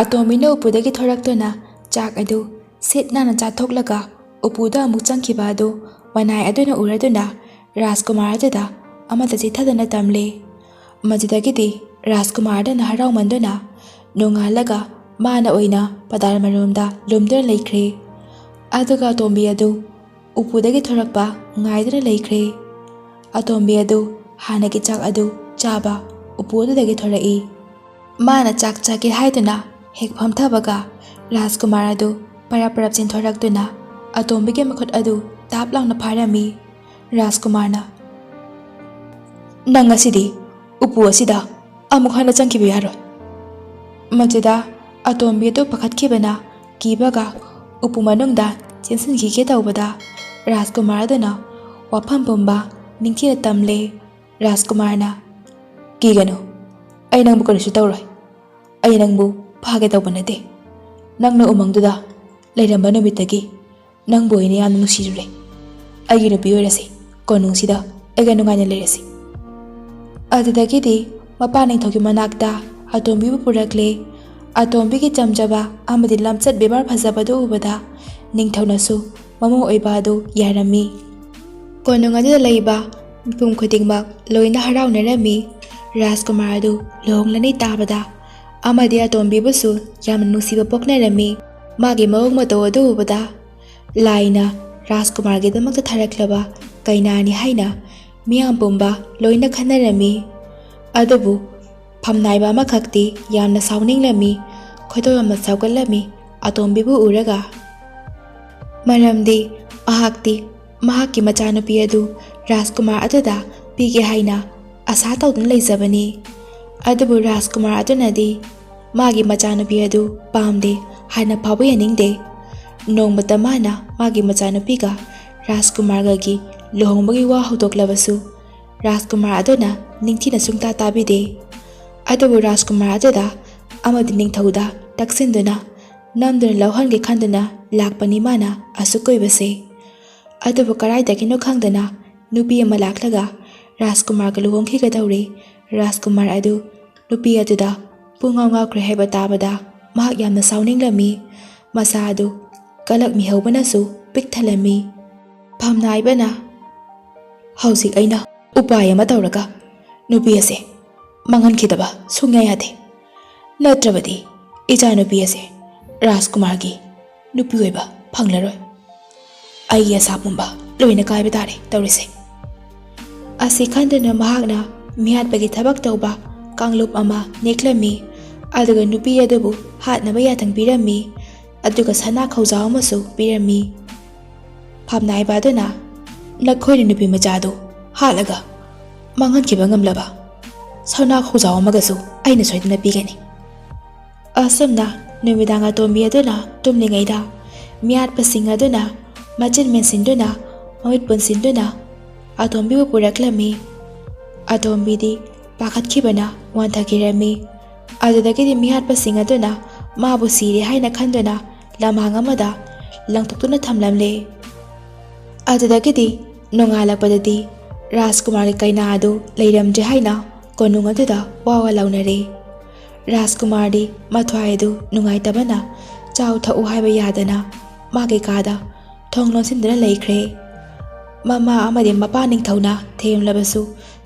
ꯑꯇꯣꯝꯕꯤꯅ ꯎꯄꯨꯗꯒꯤ ꯊꯣꯔꯛꯇꯨꯅ ꯆꯥꯛ ꯑꯗꯨ ꯁꯤꯠ ꯅꯥꯟꯅ ꯆꯥꯊꯣꯛꯂꯒ ꯎꯄꯨꯗ ꯑꯃꯨꯛ ꯆꯪꯈꯤꯕ ꯑꯗꯨ ꯃꯅꯥꯏ ꯑꯗꯨꯅ ꯎꯔꯗꯨꯅ ꯔꯥꯖꯀꯨꯃꯥꯔ ꯑꯗꯨꯗ ꯑꯃꯠꯇ ꯆꯤꯊꯗꯅ ꯇꯝꯂꯦ꯫ ꯃꯗꯨꯗꯒꯤꯗꯤ ꯔꯥꯖꯀꯨꯃꯥꯔ ꯑꯗꯨꯅ ꯍꯔꯥꯎꯃꯟꯗꯨꯅ ꯅꯣꯡꯉꯥꯜꯂꯒ ꯃꯥꯅ ꯑꯣꯏꯅ ꯄꯗꯥꯔ ꯃꯔꯨꯝꯗ ꯂꯨꯝꯗꯨꯅ ꯂꯩꯈ꯭ꯔꯦ꯫ ꯑꯗꯨꯒ ꯑꯇꯣꯝꯕꯤ ꯑꯗꯨ ꯎꯄꯨꯗꯒꯤ ꯊꯣꯔꯛꯄ ꯉꯥꯏꯗꯨꯅ ꯂꯩꯈ꯭ꯔꯦ꯫ ꯑꯇꯣꯝꯕꯤ ꯑꯗꯨ ꯍꯥꯟꯅꯒꯤ ꯆꯥꯛ ꯑꯗꯨ ꯆꯥꯕ ꯎꯄꯨ ꯑꯗꯨꯗꯒꯤ ꯊꯣꯔꯛꯏ꯫ ꯃꯥꯅ ꯆꯥꯛ ꯆꯥꯒꯦ ꯍꯥꯏꯗꯨꯅ ꯍꯦꯛ ꯐꯝꯊꯕꯒ ꯔꯥꯖꯀꯨꯃꯥꯔ ꯑꯗꯨ ꯄꯔꯞ ꯄꯔꯞ ꯆꯦꯟꯊꯣꯔꯛꯇꯨꯅ ꯑꯇꯣꯝꯕꯤꯒꯤ ꯃꯈꯨꯠ ꯑꯗꯨ ꯇꯥꯞ ꯂꯥꯎꯅ ꯐꯥꯔꯝꯃꯤ꯫ ꯔꯥꯖꯀꯨꯃꯥꯔꯅ, "ꯅꯪ ꯉꯁꯤꯗꯤ ꯎꯄꯨ ꯑꯁꯤꯗ ꯑꯃꯨꯛ ꯍꯟꯅ ꯆꯪꯈꯤꯕ ꯌꯥꯔꯣꯏ꯫" ꯃꯗꯨꯗ ꯑꯇꯣꯝꯕꯤ ꯑꯗꯨ ꯄꯥꯈꯠꯈꯤꯕꯅ ꯀꯤꯕꯒ ꯎꯄꯨ ꯃꯅꯨꯡꯗ ꯆꯦꯟꯁꯤꯟꯈꯤꯒꯦ ꯇꯧꯕꯗ, ꯔꯥꯖꯀꯨꯃꯥꯔ ꯑꯗꯨꯅ ꯋꯥꯐꯝ ꯄꯨꯝꯕ ꯅꯤꯡꯊꯤꯅ ꯇꯝꯂꯦ꯫ ꯔꯥꯖꯀꯨꯃꯥꯔꯅ, "ꯀꯤꯒꯅꯨ, ꯑꯩ ꯅꯪꯕꯨ ꯀꯔꯤꯁꯨ ꯇꯧꯔꯣꯏ꯫ ꯑꯩ ꯅꯪꯕꯨ ꯐꯥꯒꯦ ꯇꯧꯕ ꯅꯠꯇꯦ꯫ ꯅꯪꯅ ꯎꯃꯪꯗꯨꯗ ꯂꯩꯔꯝꯕ ꯅꯨꯃꯤꯠꯇꯒꯤ ꯅꯪꯕꯨ ꯑꯩꯅ ꯌꯥꯝꯅ ꯅꯨꯡꯁꯤꯖꯔꯦ꯫ ꯑꯩꯒꯤ ꯅꯨꯄꯤ ꯑꯣꯏꯔꯁꯤ, ꯀꯣꯅꯨꯡꯁꯤꯗ ꯑꯩꯒ ꯅꯨꯡꯉꯥꯏꯅ ꯂꯩꯔꯁꯤ꯫" ꯑꯗꯨꯗꯒꯤꯗꯤ ꯃꯄꯥ ꯅꯤꯡꯊꯧꯒꯤ ꯃꯅꯥꯛꯇ ꯑꯇꯣꯝꯕꯤꯕꯨ ꯄꯨꯔꯛꯂꯦ꯫ ꯑꯇꯣꯝꯕꯤꯒꯤ ꯆꯝꯖꯕ ꯑꯃꯗꯤ ꯂꯝꯆꯠ ꯕꯦꯕꯥꯔ ꯐꯖꯕꯗꯨ ꯎꯕꯗ ꯅꯤꯡꯊꯧꯅꯁꯨ ꯃꯃꯧ ꯑꯣꯏꯕ ꯑꯗꯨ ꯌꯥꯔꯝꯃꯤ꯫ ꯀꯣꯅꯨꯡ ꯑꯗꯨꯗ ꯂꯩꯕ ꯃꯤꯄꯨꯝ ꯈꯨꯗꯤꯡꯃꯛ ꯂꯣꯏꯅ ꯍꯔꯥꯎꯅꯔꯝꯃꯤ꯫ ꯔꯥꯖꯀꯨꯃꯥꯔ ꯑꯗꯨ ꯂꯨꯍꯣꯡꯂꯅꯤ ꯇꯥꯕꯗ ꯑꯃꯗꯤ ꯑꯇꯣꯝꯕꯤꯕꯨꯁꯨ ꯌꯥꯝꯅ ꯅꯨꯡꯁꯤꯕ ꯄꯣꯛꯅꯔꯝꯃꯤ꯫ ꯃꯥꯒꯤ ꯃꯑꯣꯡ ꯃꯇꯧ ꯑꯗꯨ ꯎꯕꯗ ꯂꯥꯏꯅ ꯔꯥꯖꯀꯨꯃꯥꯔꯒꯤꯗꯃꯛꯇ ꯊꯥꯔꯛꯂꯕ ꯀꯩꯅꯥꯅꯤ ꯍꯥꯏꯅ ꯃꯤꯌꯥꯝ ꯄꯨꯝꯕ ꯂꯣꯏꯅ ꯈꯟꯅꯔꯝꯃꯤ꯫ ꯑꯗꯨꯕꯨ ꯐꯝꯅꯥꯏꯕ ꯑꯃꯈꯛꯇꯤ ꯌꯥꯝꯅ ꯁꯥꯎꯅꯤꯡꯂꯝꯃꯤ, ꯈꯣꯏꯗꯧ ꯌꯥꯝꯅ ꯁꯥꯎꯒꯠꯂꯝꯃꯤ ꯑꯇꯣꯝꯕꯤꯕꯨ ꯎꯔꯒ꯫ ꯃꯔꯝꯗꯤ ꯃꯍꯥꯛꯇꯤ ꯃꯍꯥꯛꯀꯤ ꯃꯆꯥꯅꯨꯄꯤ ꯑꯗꯨ ꯔꯥꯖꯀꯨꯃꯥꯔ ꯑꯗꯨꯗ ꯄꯤꯒꯦ ꯍꯥꯏꯅ ꯑꯁꯥ ꯇꯧꯗꯨꯅ ꯂꯩꯖꯕꯅꯤ꯫ ꯑꯗꯨꯕꯨ ꯔꯥꯖꯀꯨꯃꯥꯔ ꯑꯗꯨꯅꯗꯤ ꯃꯥꯒꯤ ꯃꯆꯥꯅꯨꯄꯤ ꯑꯗꯨ ꯄꯥꯝꯗꯦ ꯍꯥꯏꯅ ꯐꯥꯎꯕ ꯌꯥꯅꯤꯡꯗꯦ꯫ ꯅꯣꯡꯃꯇ ꯃꯥꯅ ꯃꯥꯒꯤ ꯃꯆꯥꯅꯨꯄꯤꯒ ꯔꯥꯖꯀꯨꯃꯥꯔꯒꯒꯤ ꯂꯨꯍꯣꯡꯕꯒꯤ ꯋꯥ ꯍꯧꯗꯣꯛꯂꯕꯁꯨ ꯔꯥꯖꯀꯨꯃꯥꯔ ꯑꯗꯨꯅ ꯅꯤꯡꯊꯤꯅ ꯁꯨꯡꯇꯥ ꯇꯥꯕꯤꯗꯦ꯫ ꯑꯗꯨꯕꯨ ꯔꯥꯖꯀꯨꯃꯥꯔ ꯑꯗꯨꯗ ꯑꯃꯗꯤ ꯅꯤꯡꯊꯧꯗ ꯇꯛꯁꯤꯟꯗꯨꯅ ꯅꯝꯗꯨꯅ ꯂꯧꯍꯟꯒꯦ ꯈꯟꯗꯨꯅ ꯂꯥꯛꯄꯅꯤ ꯃꯥꯅ ꯑꯁꯨꯛ ꯀꯨꯏꯕꯁꯦ꯫ ꯑꯗꯨꯕꯨ ꯀꯗꯥꯏꯗꯒꯤꯅꯣ ꯈꯪꯗꯅ ꯅꯨꯄꯤ ꯑꯃ ꯂꯥꯛꯂꯒ ꯔꯥꯖꯀꯨꯃꯥꯔꯒ ꯂꯨꯍꯣꯡꯈꯤꯒꯗꯧꯔꯦ꯫ ꯔꯥꯖꯀꯨꯃꯥꯔ ꯑꯗꯨ ꯅꯨꯄꯤ ꯑꯗꯨꯗ ꯄꯨꯡꯉꯥꯎ ꯉꯥꯎꯈ꯭ꯔꯦ ꯍꯥꯏꯕ ꯇꯥꯕꯗ ꯃꯍꯥꯛ ꯌꯥꯝꯅ ꯁꯥꯎꯅꯤꯡꯂꯝꯃꯤ꯫ ꯃꯁꯥ ꯑꯗꯨ ꯀꯂꯛ ꯃꯤꯍꯧꯕꯅꯁꯨ ꯄꯤꯛ ꯊꯜꯂꯝꯃꯤ꯫ ꯐꯝꯅꯥꯏꯕꯅ, "ꯍꯧꯖꯤꯛ ꯑꯩꯅ ꯎꯄꯥꯏ ꯑꯃ ꯇꯧꯔꯒ ꯅꯨꯄꯤ ꯑꯁꯦ ꯃꯥꯡꯍꯟꯈꯤꯗꯕ ꯁꯨꯡꯌꯥ ꯌꯥꯗꯦ꯫ ꯅꯠꯇ꯭ꯔꯕꯗꯤ ꯏꯆꯥꯅꯨꯄꯤ ꯑꯁꯦ ꯔꯥꯖꯀꯨꯃꯥꯔꯒꯤ ꯅꯨꯄꯤ ꯑꯣꯏꯕ ꯐꯪꯂꯔꯣꯏ꯫ ꯑꯩꯒꯤ ꯑꯁꯥ ꯄꯨꯝꯕ ꯂꯣꯏꯅ ꯀꯥꯏꯕ ꯇꯥꯔꯦ ꯇꯧꯔꯤꯁꯦ꯫" ꯑꯁꯤ ꯈꯟꯗꯨꯅ ꯃꯍꯥꯛꯅ ꯃꯤꯍꯥꯠꯄꯒꯤ ꯊꯕꯛ ꯇꯧꯕ ꯀꯥꯡꯂꯨꯞ ꯑꯃ ꯅꯦꯛꯂꯝꯃꯤ꯫ ꯑꯗꯨꯒ ꯅꯨꯄꯤ ꯑꯗꯨꯕꯨ ꯍꯥꯠꯅꯕ ꯌꯥꯊꯪ ꯄꯤꯔꯝꯃꯤ꯫ ꯑꯗꯨꯒ ꯁꯅꯥ ꯈꯧꯖꯥꯎ ꯑꯃꯁꯨ ꯄꯤꯔꯝꯃꯤ꯫ ꯐꯝꯅꯥꯏꯕ ꯑꯗꯨꯅ, "ꯅꯈꯣꯏꯅ ꯅꯨꯄꯤ ꯃꯆꯥꯗꯨ ꯍꯥꯠꯂꯒ ꯃꯥꯡꯍꯟꯈꯤꯕ ꯉꯝꯂꯕ ꯁꯅꯥ ꯈꯧꯖꯥꯎ ꯑꯃꯒꯁꯨ ꯑꯩꯅ ꯁꯣꯏꯗꯅ ꯄꯤꯒꯅꯤ꯫" ꯑꯁꯨꯝꯅ ꯅꯨꯃꯤꯗꯥꯡ ꯑꯇꯣꯝꯕꯤ ꯑꯗꯨꯅ ꯇꯨꯝꯂꯤꯉꯩꯗ ꯃꯤꯍꯥꯠꯄꯁꯤꯡ ꯑꯗꯨꯅ ꯃꯆꯤꯟ ꯃꯦꯟꯁꯤꯟꯗꯨꯅ, ꯃꯃꯤꯠ ꯄꯨꯟꯁꯤꯟꯗꯨꯅ ꯑꯇꯣꯝꯕꯤꯕꯨ ꯄꯨꯔꯛꯂꯝꯃꯤ꯫ ꯑꯇꯣꯝꯕꯤꯗꯤ ꯄꯥꯈꯠꯈꯤꯕꯅ ꯋꯥꯟꯊꯈꯤꯔꯝꯃꯤ꯫ ꯑꯗꯨꯗꯒꯤꯗꯤ ꯃꯤꯍꯥꯠꯄꯁꯤꯡ ꯑꯗꯨꯅ ꯃꯥꯕꯨ ꯁꯤꯔꯦ ꯍꯥꯏꯅ ꯈꯟꯗꯨꯅ ꯂꯝꯍꯥꯡ ꯑꯃꯗ ꯂꯪꯊꯣꯛꯇꯨꯅ ꯊꯝꯂꯝꯂꯦ꯫ ꯑꯗꯨꯗꯒꯤꯗꯤ ꯅꯣꯡꯉꯥꯜꯂꯛꯄꯗꯗꯤ ꯔꯥꯖꯀꯨꯃꯥꯔꯒꯤ ꯀꯩꯅꯥ ꯑꯗꯨ ꯂꯩꯔꯝꯗ꯭ꯔꯦ ꯍꯥꯏꯅ ꯀꯣꯅꯨꯡ ꯑꯗꯨꯗ ꯋꯥ ꯋꯥ ꯂꯥꯎꯅꯔꯦ꯫ ꯔꯥꯖꯀꯨꯃꯥꯔꯗꯤ ꯃꯊ꯭ꯋꯥꯏ ꯑꯗꯨ ꯅꯨꯡꯉꯥꯏꯇꯕꯅ ꯆꯥꯎ ꯊꯛꯎ ꯍꯥꯏꯕ ꯌꯥꯗꯅ ꯃꯥꯒꯤ ꯀꯥꯗ ꯊꯣꯡ ꯂꯣꯟꯁꯤꯟꯗꯨꯅ ꯂꯩꯈ꯭ꯔꯦ꯫ ꯃꯃꯥ ꯑꯃꯗꯤ ꯃꯄꯥ ꯅꯤꯡꯊꯧꯅ ꯊꯦꯝꯂꯕꯁꯨ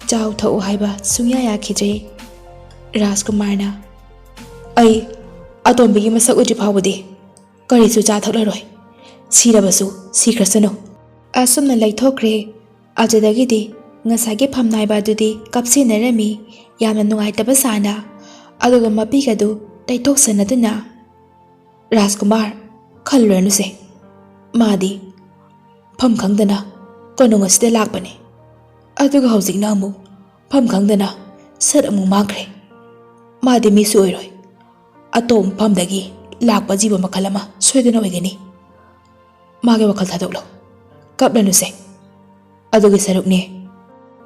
ꯆꯥꯎ ꯊꯛꯎ ꯍꯥꯏꯕ ꯁꯨꯡꯌꯥ ꯌꯥꯈꯤꯗ꯭ꯔꯦ꯫ ꯔꯥꯖꯀꯨꯃꯥꯔꯅ, "ꯑꯩ ꯑꯇꯣꯝꯕꯤꯒꯤ ꯃꯁꯛ ꯎꯗ꯭ꯔꯤ ꯐꯥꯎꯕꯗꯤ ꯀꯔꯤꯁꯨ ꯆꯥ ꯊꯛꯂꯔꯣꯏ꯫ ꯁꯤꯔꯕꯁꯨ ꯁꯤꯈ꯭ꯔꯁꯅꯨ"꯫ ꯑꯁꯨꯝꯅ ꯂꯩꯊꯣꯛꯈ꯭ꯔꯦ꯫ ꯑꯗꯨꯗꯒꯤꯗꯤ ꯉꯁꯥꯏꯒꯤ ꯐꯝꯅꯥꯏꯕ ꯑꯗꯨꯗꯤ ꯀꯞꯁꯤꯟꯅꯔꯝꯃꯤ, ꯌꯥꯝꯅ ꯅꯨꯡꯉꯥꯏꯇꯕ ꯁꯥꯅ, ꯑꯗꯨꯒ ꯃꯄꯤꯒꯗꯨ ꯇꯩꯊꯣꯛꯁꯟꯅꯗꯨꯅ, "ꯔꯥꯖꯀꯨꯃꯥꯔ, ꯈꯜꯂꯨꯔꯅꯨꯁꯦ꯫ ꯃꯥꯗꯤ ꯐꯝ ꯈꯪꯗꯅ ꯀꯣꯅꯨꯡ ꯑꯁꯤꯗ ꯂꯥꯛꯄꯅꯤ꯫ ꯑꯗꯨꯒ ꯍꯧꯖꯤꯛꯅ ꯑꯃꯨꯛ ꯐꯝ ꯈꯪꯗꯅ ꯁꯠ ꯑꯃꯨꯛ ꯃꯥꯡꯈ꯭ꯔꯦ꯫ ꯃꯥꯗꯤ ꯃꯤꯁꯨ ꯑꯣꯏꯔꯣꯏ꯫ ꯑꯇꯣꯞꯄ ꯃꯐꯝꯗꯒꯤ ꯂꯥꯛꯄ ꯖꯤꯕ ꯃꯈꯜ ꯑꯃ ꯁꯣꯏꯗꯅ ꯑꯣꯏꯒꯅꯤ꯫ ꯃꯥꯒꯤ ꯋꯥꯈꯜ ꯊꯥꯗꯣꯛꯂꯣ꯫ ꯀꯞꯂꯅꯨꯁꯦ꯫ ꯑꯗꯨꯒꯤ ꯁꯔꯨꯛꯅꯦ,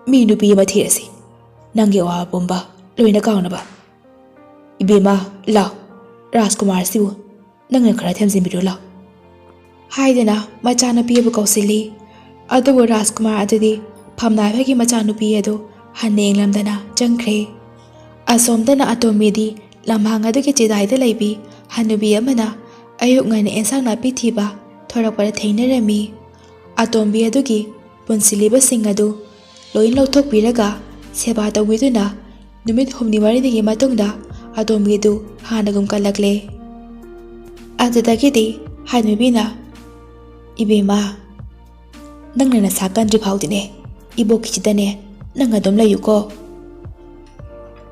ꯃꯤ ꯅꯨꯄꯤ ꯑꯃ ꯊꯤꯔꯁꯤ, ꯅꯪꯒꯤ ꯑꯋꯥꯕ ꯄꯨꯝꯕ ꯂꯣꯏꯅ ꯀꯥꯎꯅꯕ꯫ ꯏꯕꯦꯝꯃ, ꯂꯥꯎ, ꯔꯥꯖꯀꯨꯃꯥꯔꯁꯤꯕꯨ ꯅꯪꯅ ꯈꯔ ꯊꯦꯝꯖꯤꯟꯕꯤꯔꯨ ꯂꯥꯎ" ꯍꯥꯏꯗꯨꯅ ꯃꯆꯥꯅꯨꯄꯤ ꯑꯗꯨꯕꯨ ꯀꯧꯁꯤꯜꯂꯤ꯫ ꯑꯗꯨꯕꯨ ꯔꯥꯖꯀꯨꯃꯥꯔ ꯑꯗꯨꯗꯤ ꯐꯝꯅꯥꯏꯕꯒꯤ ꯃꯆꯥꯅꯨꯄꯤ ꯑꯗꯨ ꯍꯟꯅ ꯌꯦꯡꯂꯝꯗꯅ ꯆꯪꯈ꯭ꯔꯦ꯫ ꯑꯁꯣꯝꯗꯅ ꯑꯇꯣꯝꯕꯤꯗꯤ ꯂꯝꯍꯥꯡ ꯑꯗꯨꯒꯤ ꯆꯤꯗꯥꯏꯗ ꯂꯩꯕꯤ ꯍꯅꯨꯕꯤ ꯑꯃꯅ ꯑꯌꯨꯛ ꯉꯟꯅ ꯑꯦꯟꯁꯥꯡ ꯅꯥꯄꯤ ꯊꯤꯕ ꯊꯣꯔꯛꯄꯗ ꯊꯦꯡꯅꯔꯝꯃꯤ꯫ ꯑꯇꯣꯝꯕꯤ ꯑꯗꯨꯒꯤ ꯄꯨꯟꯁꯤꯜꯂꯤꯕꯁꯤꯡ ꯑꯗꯨ ꯂꯣꯏ ꯂꯧꯊꯣꯛꯄꯤꯔꯒ ꯁꯦꯕꯥ ꯇꯧꯕꯤꯗꯨꯅ ꯅꯨꯃꯤꯠ ꯍꯨꯝꯅꯤ ꯃꯔꯤꯅꯤꯒꯤ ꯃꯇꯨꯡꯗ ꯑꯇꯣꯝꯕꯤꯗꯨ ꯍꯥꯟꯅꯒꯨꯝ ꯀꯜꯂꯛꯂꯦ꯫ ꯑꯗꯨꯗꯒꯤꯗꯤ ꯍꯅꯨꯕꯤꯅ, "ꯏꯕꯦꯝꯃ, ꯅꯪꯅ ꯅꯁꯥ ꯀꯟꯗ꯭ꯔꯤ ꯐꯥꯎꯗꯤꯅꯦ, ꯏꯕꯣꯛꯀꯤꯁꯤꯗꯅꯦ ꯅꯪ ꯑꯗꯨꯝ ꯂꯩꯌꯨꯀꯣ꯫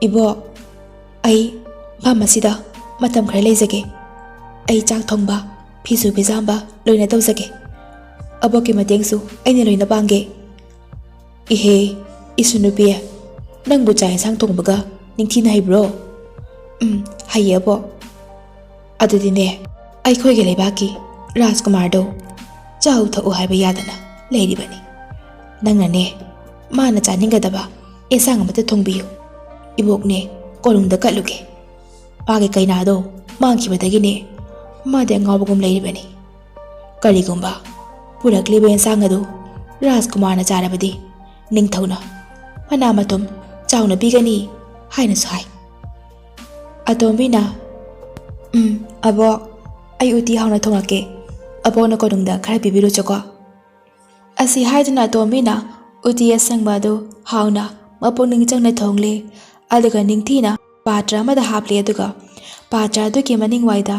ꯏꯕꯣꯛ, ꯑꯩ ꯐꯝ ꯑꯁꯤꯗ ꯃꯇꯝ ꯈꯔ ꯂꯩꯖꯒꯦ꯫ ꯑꯩ ꯆꯥꯛ ꯊꯣꯡꯕ, ꯐꯤꯁꯨ ꯐꯤꯖꯥꯝꯕ ꯂꯣꯏꯅ ꯇꯧꯖꯒꯦ꯫ ꯑꯕꯣꯛꯀꯤ ꯃꯇꯦꯡꯁꯨ ꯑꯩꯅ ꯂꯣꯏꯅ ꯄꯥꯡꯒꯦ"꯫ "ꯏꯍꯦ, ꯏꯁꯨ ꯅꯨꯄꯤ, ꯅꯪꯕꯨ ꯆꯥꯛ ꯏꯟꯁꯥꯡ ꯊꯣꯡꯕꯒ ꯅꯤꯡꯊꯤꯅ ꯍꯩꯕ꯭ꯔꯣ?" "ꯎꯝ, ꯍꯩꯌꯦ ꯑꯕꯣꯛ"꯫ "ꯑꯗꯨꯗꯤꯅꯦ, ꯑꯩꯈꯣꯏꯒꯤ ꯂꯩꯕꯥꯛꯀꯤ ꯔꯥꯖꯀꯨꯃꯥꯔꯗꯣ ꯆꯥꯎ ꯊꯛꯎ ꯍꯥꯏꯕ ꯌꯥꯗꯅ ꯂꯩꯔꯤꯕꯅꯤ꯫ ꯅꯪꯅꯅꯦ, ꯃꯥꯅ ꯆꯥꯅꯤꯡꯒꯗꯕ ꯑꯦꯟꯁꯥꯡ ꯑꯃꯇ ꯊꯣꯡꯕꯤꯌꯨ꯫ ꯏꯕꯣꯛꯅꯦ, ꯀꯣꯅꯨꯡꯗ ꯀꯠꯂꯨꯒꯦ꯫ ꯃꯥꯒꯤ ꯀꯩꯅꯥꯗꯣ ꯃꯥꯡꯈꯤꯕꯗꯒꯤꯅꯦ, ꯃꯥꯗꯤ ꯑꯉꯥꯎꯕꯒꯨꯝ ꯂꯩꯔꯤꯕꯅꯤ꯫ ꯀꯔꯤꯒꯨꯝꯕ ꯄꯨꯔꯛꯂꯤꯕ ꯑꯦꯟꯁꯥꯡ ꯑꯗꯨ ꯔꯥꯖꯀꯨꯃꯥꯔꯅ ꯆꯥꯔꯕꯗꯤ, ꯅꯤꯡꯊꯧꯅ ꯃꯅꯥ ꯃꯊꯨꯝ ꯆꯥꯎꯅ ꯄꯤꯒꯅꯤ" ꯍꯥꯏꯅꯁꯨ ꯍꯥꯏ꯫ ꯑꯇꯣꯝꯕꯤꯅ, "ꯎꯝ, ꯑꯕꯣꯛ, ꯑꯩ ꯎꯇꯤ ꯍꯥꯎꯅ ꯊꯣꯡꯂꯛꯀꯦ꯫ ꯑꯕꯣꯛꯅ ꯀꯣꯅꯨꯡꯗ ꯈꯔ ꯄꯤꯕꯤꯔꯨꯆꯣꯀꯣ"꯫ ꯑꯁꯤ ꯍꯥꯏꯗꯨꯅ ꯑꯇꯣꯝꯕꯤꯅ ꯎꯇꯤ ꯑꯁꯪꯕ ꯑꯗꯨ ꯍꯥꯎꯅ ꯃꯄꯨꯛꯅꯤꯡ ꯆꯪꯅ ꯊꯣꯡꯂꯦ꯫ ꯑꯗꯨꯒ ꯅꯤꯡꯊꯤꯅ ꯄꯥꯇ꯭ꯔ ꯑꯃꯗ ꯍꯥꯞꯂꯦ꯫ ꯑꯗꯨꯒ ꯄꯥꯇ꯭ꯔ ꯑꯗꯨꯒꯤ ꯃꯅꯤꯡꯋꯥꯏꯗ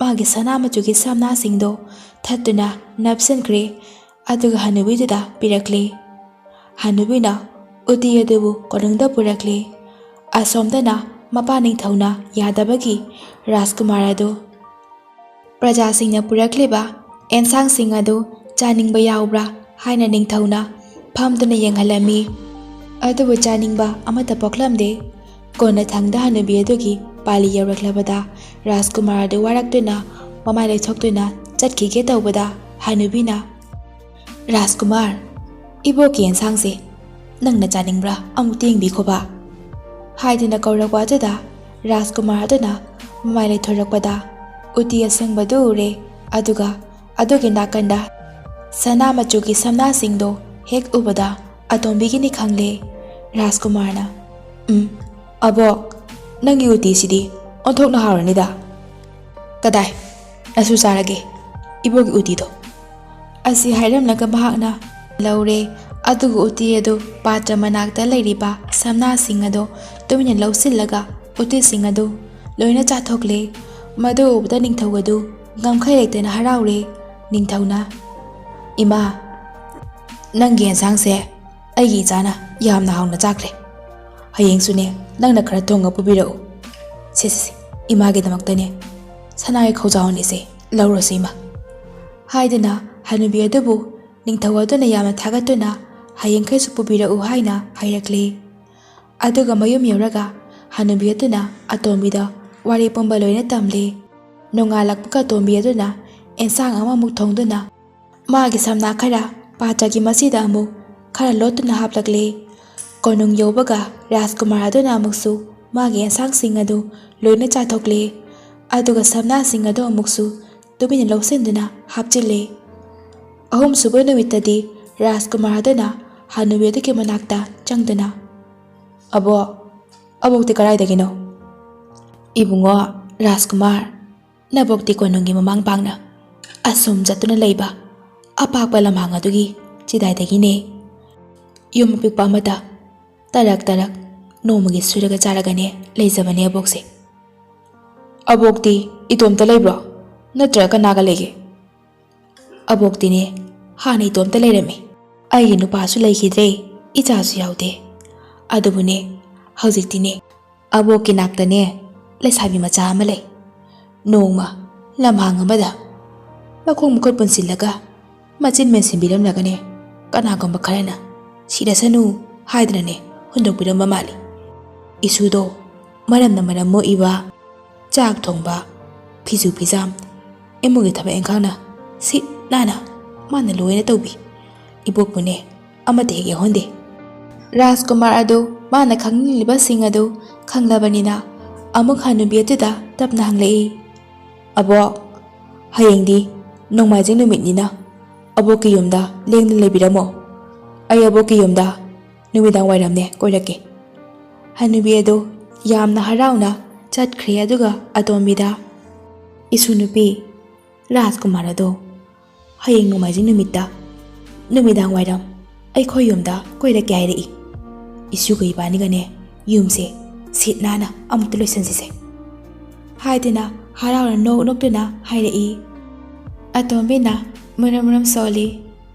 ꯃꯥꯒꯤ ꯁꯅꯥ ꯃꯆꯨꯒꯤ ꯁꯝꯅꯥꯁꯤꯡꯗꯣ ꯊꯠꯇꯨꯅ ꯅꯞꯁꯤꯟꯈ꯭ꯔꯦ꯫ ꯑꯗꯨꯒ ꯍꯅꯨꯕꯤꯗꯨꯗ ꯄꯤꯔꯛꯂꯦ꯫ ꯍꯅꯨꯕꯤꯅ ꯎꯇꯤ ꯑꯗꯨꯕꯨ ꯀꯣꯅꯨꯡꯗ ꯄꯨꯔꯛꯂꯦ꯫ ꯑꯁꯣꯝꯗꯅ ꯃꯄꯥ ꯅꯤꯡꯊꯧꯅ ꯌꯥꯗꯕꯒꯤ ꯔꯥꯖꯀꯨꯃꯥꯔ ꯑꯗꯨ ꯄ꯭ꯔꯖꯥꯁꯤꯡꯅ ꯄꯨꯔꯛꯂꯤꯕ ꯑꯦꯟꯁꯥꯡꯁꯤꯡ ꯑꯗꯨ ꯆꯥꯅꯤꯡꯕ ꯌꯥꯎꯕ꯭ꯔꯥ ꯍꯥꯏꯅ ꯅꯤꯡꯊꯧꯅ ꯐꯝꯗꯨꯅ ꯌꯦꯡꯍꯜꯂꯝꯃꯤ꯫ ꯑꯗꯨꯕꯨ ꯆꯥꯅꯤꯡꯕ ꯑꯃꯠꯇ ꯄꯣꯛꯂꯝꯗꯦ꯫ ꯀꯣꯟꯅꯊꯪꯗ ꯍꯅꯨꯕꯤ ꯑꯗꯨꯒꯤ ꯄꯥꯂꯤ ꯌꯧꯔꯛꯂꯕꯗ ꯔꯥꯖꯀꯨꯃꯥꯔ ꯑꯗꯨ ꯋꯥꯔꯛꯇꯨꯅ ꯃꯃꯥꯏ ꯂꯩꯊꯣꯛꯇꯨꯅ ꯆꯠꯈꯤꯒꯦ ꯇꯧꯕꯗ ꯍꯅꯨꯕꯤꯅ, "ꯔꯥꯖꯀꯨꯃꯥꯔ, ꯏꯕꯣꯛꯀꯤ ꯑꯦꯟꯁꯥꯡꯁꯦ ꯅꯪꯅ ꯆꯥꯅꯤꯡꯕ꯭ꯔꯥ? ꯑꯃꯨꯛꯇ ꯌꯦꯡꯕꯤꯈꯣꯕ" ꯍꯥꯏꯗꯨꯅ ꯀꯧꯔꯛꯄ ꯑꯗꯨꯗ ꯔꯥꯖꯀꯨꯃꯥꯔ ꯑꯗꯨꯅ ꯃꯃꯥꯏ ꯂꯩꯊꯣꯔꯛꯄꯗ ꯎꯇꯤ ꯑꯁꯪꯕꯗꯨ ꯎꯔꯦ꯫ ꯑꯗꯨꯒ ꯑꯗꯨꯒꯤ ꯅꯥꯀꯟꯗ ꯁꯅꯥ ꯃꯆꯨꯒꯤ ꯁꯝꯅꯥꯁꯤꯡꯗꯣ ꯍꯦꯛ ꯎꯕꯗ ꯑꯇꯣꯝꯕꯤꯒꯤꯅꯤ ꯈꯪꯂꯦ꯫ ꯔꯥꯖꯀꯨꯃꯥꯔꯅ, "ꯎꯝ, ꯑꯕꯣꯛ, ꯅꯪꯒꯤ ꯎꯇꯤꯁꯤꯗꯤ ꯑꯣꯟꯊꯣꯛꯅ ꯍꯥꯎꯔꯅꯤꯗ꯫ ꯀꯗꯥꯏ, ꯅꯁꯨ ꯆꯥꯔꯒꯦ ꯏꯕꯣꯛꯀꯤ ꯎꯇꯤꯗꯣ?" ꯑꯁꯤ ꯍꯥꯏꯔꯝꯂꯒ ꯃꯍꯥꯛꯅ ꯂꯧꯔꯦ꯫ ꯑꯗꯨꯒ ꯎꯇꯤ ꯑꯗꯨ ꯄꯥꯇ꯭ꯔ ꯃꯅꯥꯛꯇ ꯂꯩꯔꯤꯕ ꯁꯝꯅꯥꯁꯤꯡ ꯑꯗꯨ ꯇꯨꯃꯤꯟꯅ ꯂꯧꯁꯤꯜꯂꯒ ꯎꯇꯤꯁꯤꯡ ꯑꯗꯨ ꯂꯣꯏꯅ ꯆꯥꯊꯣꯛꯂꯦ꯫ ꯃꯗꯨ ꯎꯕꯗ ꯅꯤꯡꯊꯧ ꯑꯗꯨ ꯉꯝꯈꯩ ꯂꯩꯇꯅ ꯍꯔꯥꯎꯔꯦ꯫ ꯅꯤꯡꯊꯧꯅ, "ꯏꯃꯥ, ꯅꯪꯒꯤ ꯑꯦꯟꯁꯥꯡꯁꯦ ꯑꯩꯒꯤ ꯏꯆꯥꯅ ꯌꯥꯝꯅ ꯍꯥꯎꯅ ꯆꯥꯈ꯭ꯔꯦ꯫ ꯍꯌꯦꯡꯁꯨꯅꯦ, ꯅꯪꯅ ꯈꯔ ꯊꯣꯡꯉ ꯄꯨꯕꯤꯔꯛꯎ꯫ ꯁꯦ, ꯁꯦ, ꯁꯦ, ꯏꯃꯥꯒꯤꯗꯃꯛꯇꯅꯦ ꯁꯅꯥꯒꯤ ꯈꯧꯖꯥꯎ ꯑꯅꯤꯁꯦ ꯂꯧꯔꯁꯤ, ꯏꯃꯥ" ꯍꯥꯏꯗꯨꯅ ꯍꯅꯨꯕꯤ ꯑꯗꯨꯕꯨ ꯅꯤꯡꯊꯧ ꯑꯗꯨꯅ ꯌꯥꯝꯅ ꯊꯥꯒꯠꯇꯨꯅ ꯍꯌꯦꯡꯈꯩꯁꯨ ꯄꯨꯕꯤꯔꯛꯎ ꯍꯥꯏꯅ ꯍꯥꯏꯔꯛꯂꯦ꯫ ꯑꯗꯨꯒ ꯃꯌꯨꯝ ꯌꯧꯔꯒ ꯍꯅꯨꯕꯤ ꯑꯗꯨꯅ ꯑꯇꯣꯝꯕꯤꯗ ꯋꯥꯔꯤ ꯄꯨꯝꯕ ꯂꯣꯏꯅ ꯇꯝꯂꯦ꯫ ꯅꯣꯡꯉꯥꯜꯂꯛꯄꯒ ꯑꯇꯣꯝꯕꯤ ꯑꯗꯨꯅ ꯑꯦꯟꯁꯥꯡ ꯑꯃꯃꯨꯛ ꯊꯣꯡꯗꯨꯅ ꯃꯥꯒꯤ ꯁꯝꯅꯥ ꯈꯔ ꯄꯥꯇ꯭ꯔꯒꯤ ꯃꯆꯤꯗ ꯑꯃꯨꯛ ꯈꯔ ꯂꯣꯠꯇꯨꯅ ꯍꯥꯞꯂꯛꯂꯦ꯫ ꯀꯣꯅꯨꯡ ꯌꯧꯕꯒ ꯔꯥꯖꯀꯨꯃꯥꯔ ꯑꯗꯨꯅ ꯑꯃꯨꯛꯁꯨ ꯃꯥꯒꯤ ꯑꯦꯟꯁꯥꯡꯁꯤꯡ ꯑꯗꯨ ꯂꯣꯏꯅ ꯆꯥꯊꯣꯛꯂꯦ꯫ ꯑꯗꯨꯒ ꯁꯝꯅꯥꯁꯤꯡ ꯑꯗꯨ ꯑꯃꯨꯛꯁꯨ ꯇꯨꯃꯤꯟꯅ ꯂꯧꯁꯤꯟꯗꯨꯅ ꯍꯥꯞꯆꯤꯜꯂꯦ꯫ ꯑꯍꯨꯝꯁꯨꯕ ꯅꯨꯃꯤꯠꯇꯗꯤ ꯔꯥꯖꯀꯨꯃꯥꯔ ꯑꯗꯨꯅ ꯍꯅꯨꯕꯤ ꯑꯗꯨꯒꯤ ꯃꯅꯥꯛꯇ ꯆꯪꯗꯨꯅ, "ꯑꯕꯣꯛ, ꯑꯕꯣꯛꯇꯤ ꯀꯗꯥꯏꯗꯒꯤꯅꯣ?" "ꯏꯕꯨꯡꯉꯣ ꯔꯥꯖꯀꯨꯃꯥꯔ, ꯅꯕꯣꯛꯇꯤ ꯀꯣꯅꯨꯡꯒꯤ ꯃꯃꯥꯡ ꯄꯥꯡꯅ ꯑꯁꯨꯝ ꯆꯠꯇꯨꯅ ꯂꯩꯕ ꯑꯄꯥꯛꯄ ꯂꯝꯍꯥꯡ ꯑꯗꯨꯒꯤ ꯆꯤꯗꯥꯏꯗꯒꯤꯅꯦ꯫ ꯌꯨꯝ ꯑꯄꯤꯛꯄ ꯑꯃꯗ ꯇꯔꯛ ꯇꯔꯛ ꯅꯣꯡꯃꯒꯤ ꯁꯨꯔꯒ ꯆꯥꯔꯒꯅꯦ ꯂꯩꯖꯕꯅꯦ ꯑꯕꯣꯛꯁꯦ꯫" "ꯑꯕꯣꯛꯇꯤ ꯏꯇꯣꯝꯇ ꯂꯩꯕ꯭ꯔꯣ? ꯅꯠꯇ꯭ꯔꯒ ꯀꯅꯥꯒ ꯂꯩꯒꯦ?" "ꯑꯕꯣꯛꯇꯤꯅꯦ, ꯍꯥꯟꯅ ꯏꯇꯣꯝꯇ ꯂꯩꯔꯝꯃꯤ꯫ ꯑꯩꯒꯤ ꯅꯨꯄꯥꯁꯨ ꯂꯩꯈꯤꯗ꯭ꯔꯦ, ꯏꯆꯥꯁꯨ ꯌꯥꯎꯗꯦ꯫ ꯑꯗꯨꯕꯨꯅꯦ, ꯍꯧꯖꯤꯛꯇꯤꯅꯦ, ꯑꯕꯣꯛꯀꯤ ꯅꯥꯛꯇꯅꯦ ꯂꯩꯁꯥꯕꯤ ꯃꯆꯥ ꯑꯃ ꯂꯩ꯫ ꯅꯣꯡꯃ ꯂꯝꯍꯥꯡ ꯑꯃꯗ ꯃꯈꯣꯡ ꯃꯈꯨꯠ ꯄꯨꯟꯁꯤꯜꯂꯒ ꯃꯆꯤꯟ ꯃꯦꯟꯁꯤꯟꯕꯤꯔꯝꯂꯒꯅꯦ, ꯀꯅꯥꯒꯨꯝꯕ ꯈꯔꯅ ꯁꯤꯔꯁꯅꯨ ꯍꯥꯏꯗꯅꯅꯦ ꯍꯨꯟꯗꯣꯛꯄꯤꯔꯝꯕ ꯃꯥꯜꯂꯤ꯫ ꯏꯁꯨꯗꯣ ꯃꯔꯝꯅ ꯃꯔꯝ ꯃꯣꯛꯏꯕ, ꯆꯥꯛ ꯊꯣꯡꯕ, ꯐꯤꯁꯨ ꯐꯤꯖꯥꯝ, ꯏꯃꯨꯡꯒꯤ ꯊꯕꯛ ꯏꯪꯈꯥꯡꯅ ꯁꯤꯠ ꯅꯥꯟꯅ ꯃꯥꯅ ꯂꯣꯏꯅ ꯇꯧꯕꯤ꯫ ꯏꯕꯣꯛꯄꯨꯅꯦ ꯑꯃꯠꯇ ꯍꯦꯛ ꯌꯥꯎꯍꯟꯗꯦ꯫" ꯔꯥꯖꯀꯨꯃꯥꯔ ꯑꯗꯨ ꯃꯥꯅ ꯈꯪꯅꯤꯡꯂꯤꯕꯁꯤꯡ ꯑꯗꯨ ꯈꯪꯂꯕꯅꯤꯅ ꯑꯃꯨꯛ ꯍꯅꯨꯕꯤ ꯑꯗꯨꯗ ꯇꯞꯅ ꯍꯪꯂꯛꯏ, "ꯑꯕꯣꯛ, ꯍꯌꯦꯡꯗꯤ ꯅꯣꯡꯃꯥꯏꯖꯤꯡ ꯅꯨꯃꯤꯠꯅꯤꯅ ꯑꯕꯣꯛꯀꯤ ꯌꯨꯝꯗ ꯂꯦꯡꯗꯅ ꯂꯩꯕꯤꯔꯝꯃꯣ꯫ ꯑꯩ ꯑꯕꯣꯛꯀꯤ ꯌꯨꯝꯗ ꯅꯨꯃꯤꯗꯥꯡ ꯋꯥꯏꯔꯝꯅꯦ ꯀꯣꯏꯔꯛꯀꯦ꯫" ꯍꯅꯨꯕꯤ ꯑꯗꯨ ꯌꯥꯝꯅ ꯍꯔꯥꯎꯅ ꯆꯠꯈ꯭ꯔꯦ꯫ ꯑꯗꯨꯒ ꯑꯇꯣꯝꯕꯤꯗ, "ꯏꯁꯨ ꯅꯨꯄꯤ, ꯔꯥꯖꯀꯨꯃꯥꯔ ꯑꯗꯣ ꯍꯌꯦꯡ ꯅꯣꯡꯃꯥꯏꯖꯤꯡ ꯅꯨꯃꯤꯠꯇ ꯅꯨꯃꯤꯗꯥꯡ ꯋꯥꯏꯔꯝ ꯑꯩꯈꯣꯏ ꯌꯨꯝꯗ ꯀꯣꯏꯔꯛꯀꯦ ꯍꯥꯏꯔꯛꯏ꯫ ꯏꯁꯨꯒ ꯏꯕꯥꯅꯤꯒꯅꯦ ꯌꯨꯝꯁꯦ ꯁꯤꯠ ꯅꯥꯟꯅ ꯑꯃꯨꯛꯇ ꯂꯣꯏꯁꯤꯟꯁꯤꯁꯦ" ꯍꯥꯏꯗꯨꯅ ꯍꯔꯥꯎꯅ ꯅꯣꯛ ꯅꯣꯛꯇꯨꯅ ꯍꯥꯏꯔꯛꯏ꯫ ꯑꯇꯣꯝꯕꯤꯅ ꯃꯔꯝ ꯃꯔꯝ ꯁꯣꯜꯂꯤ꯫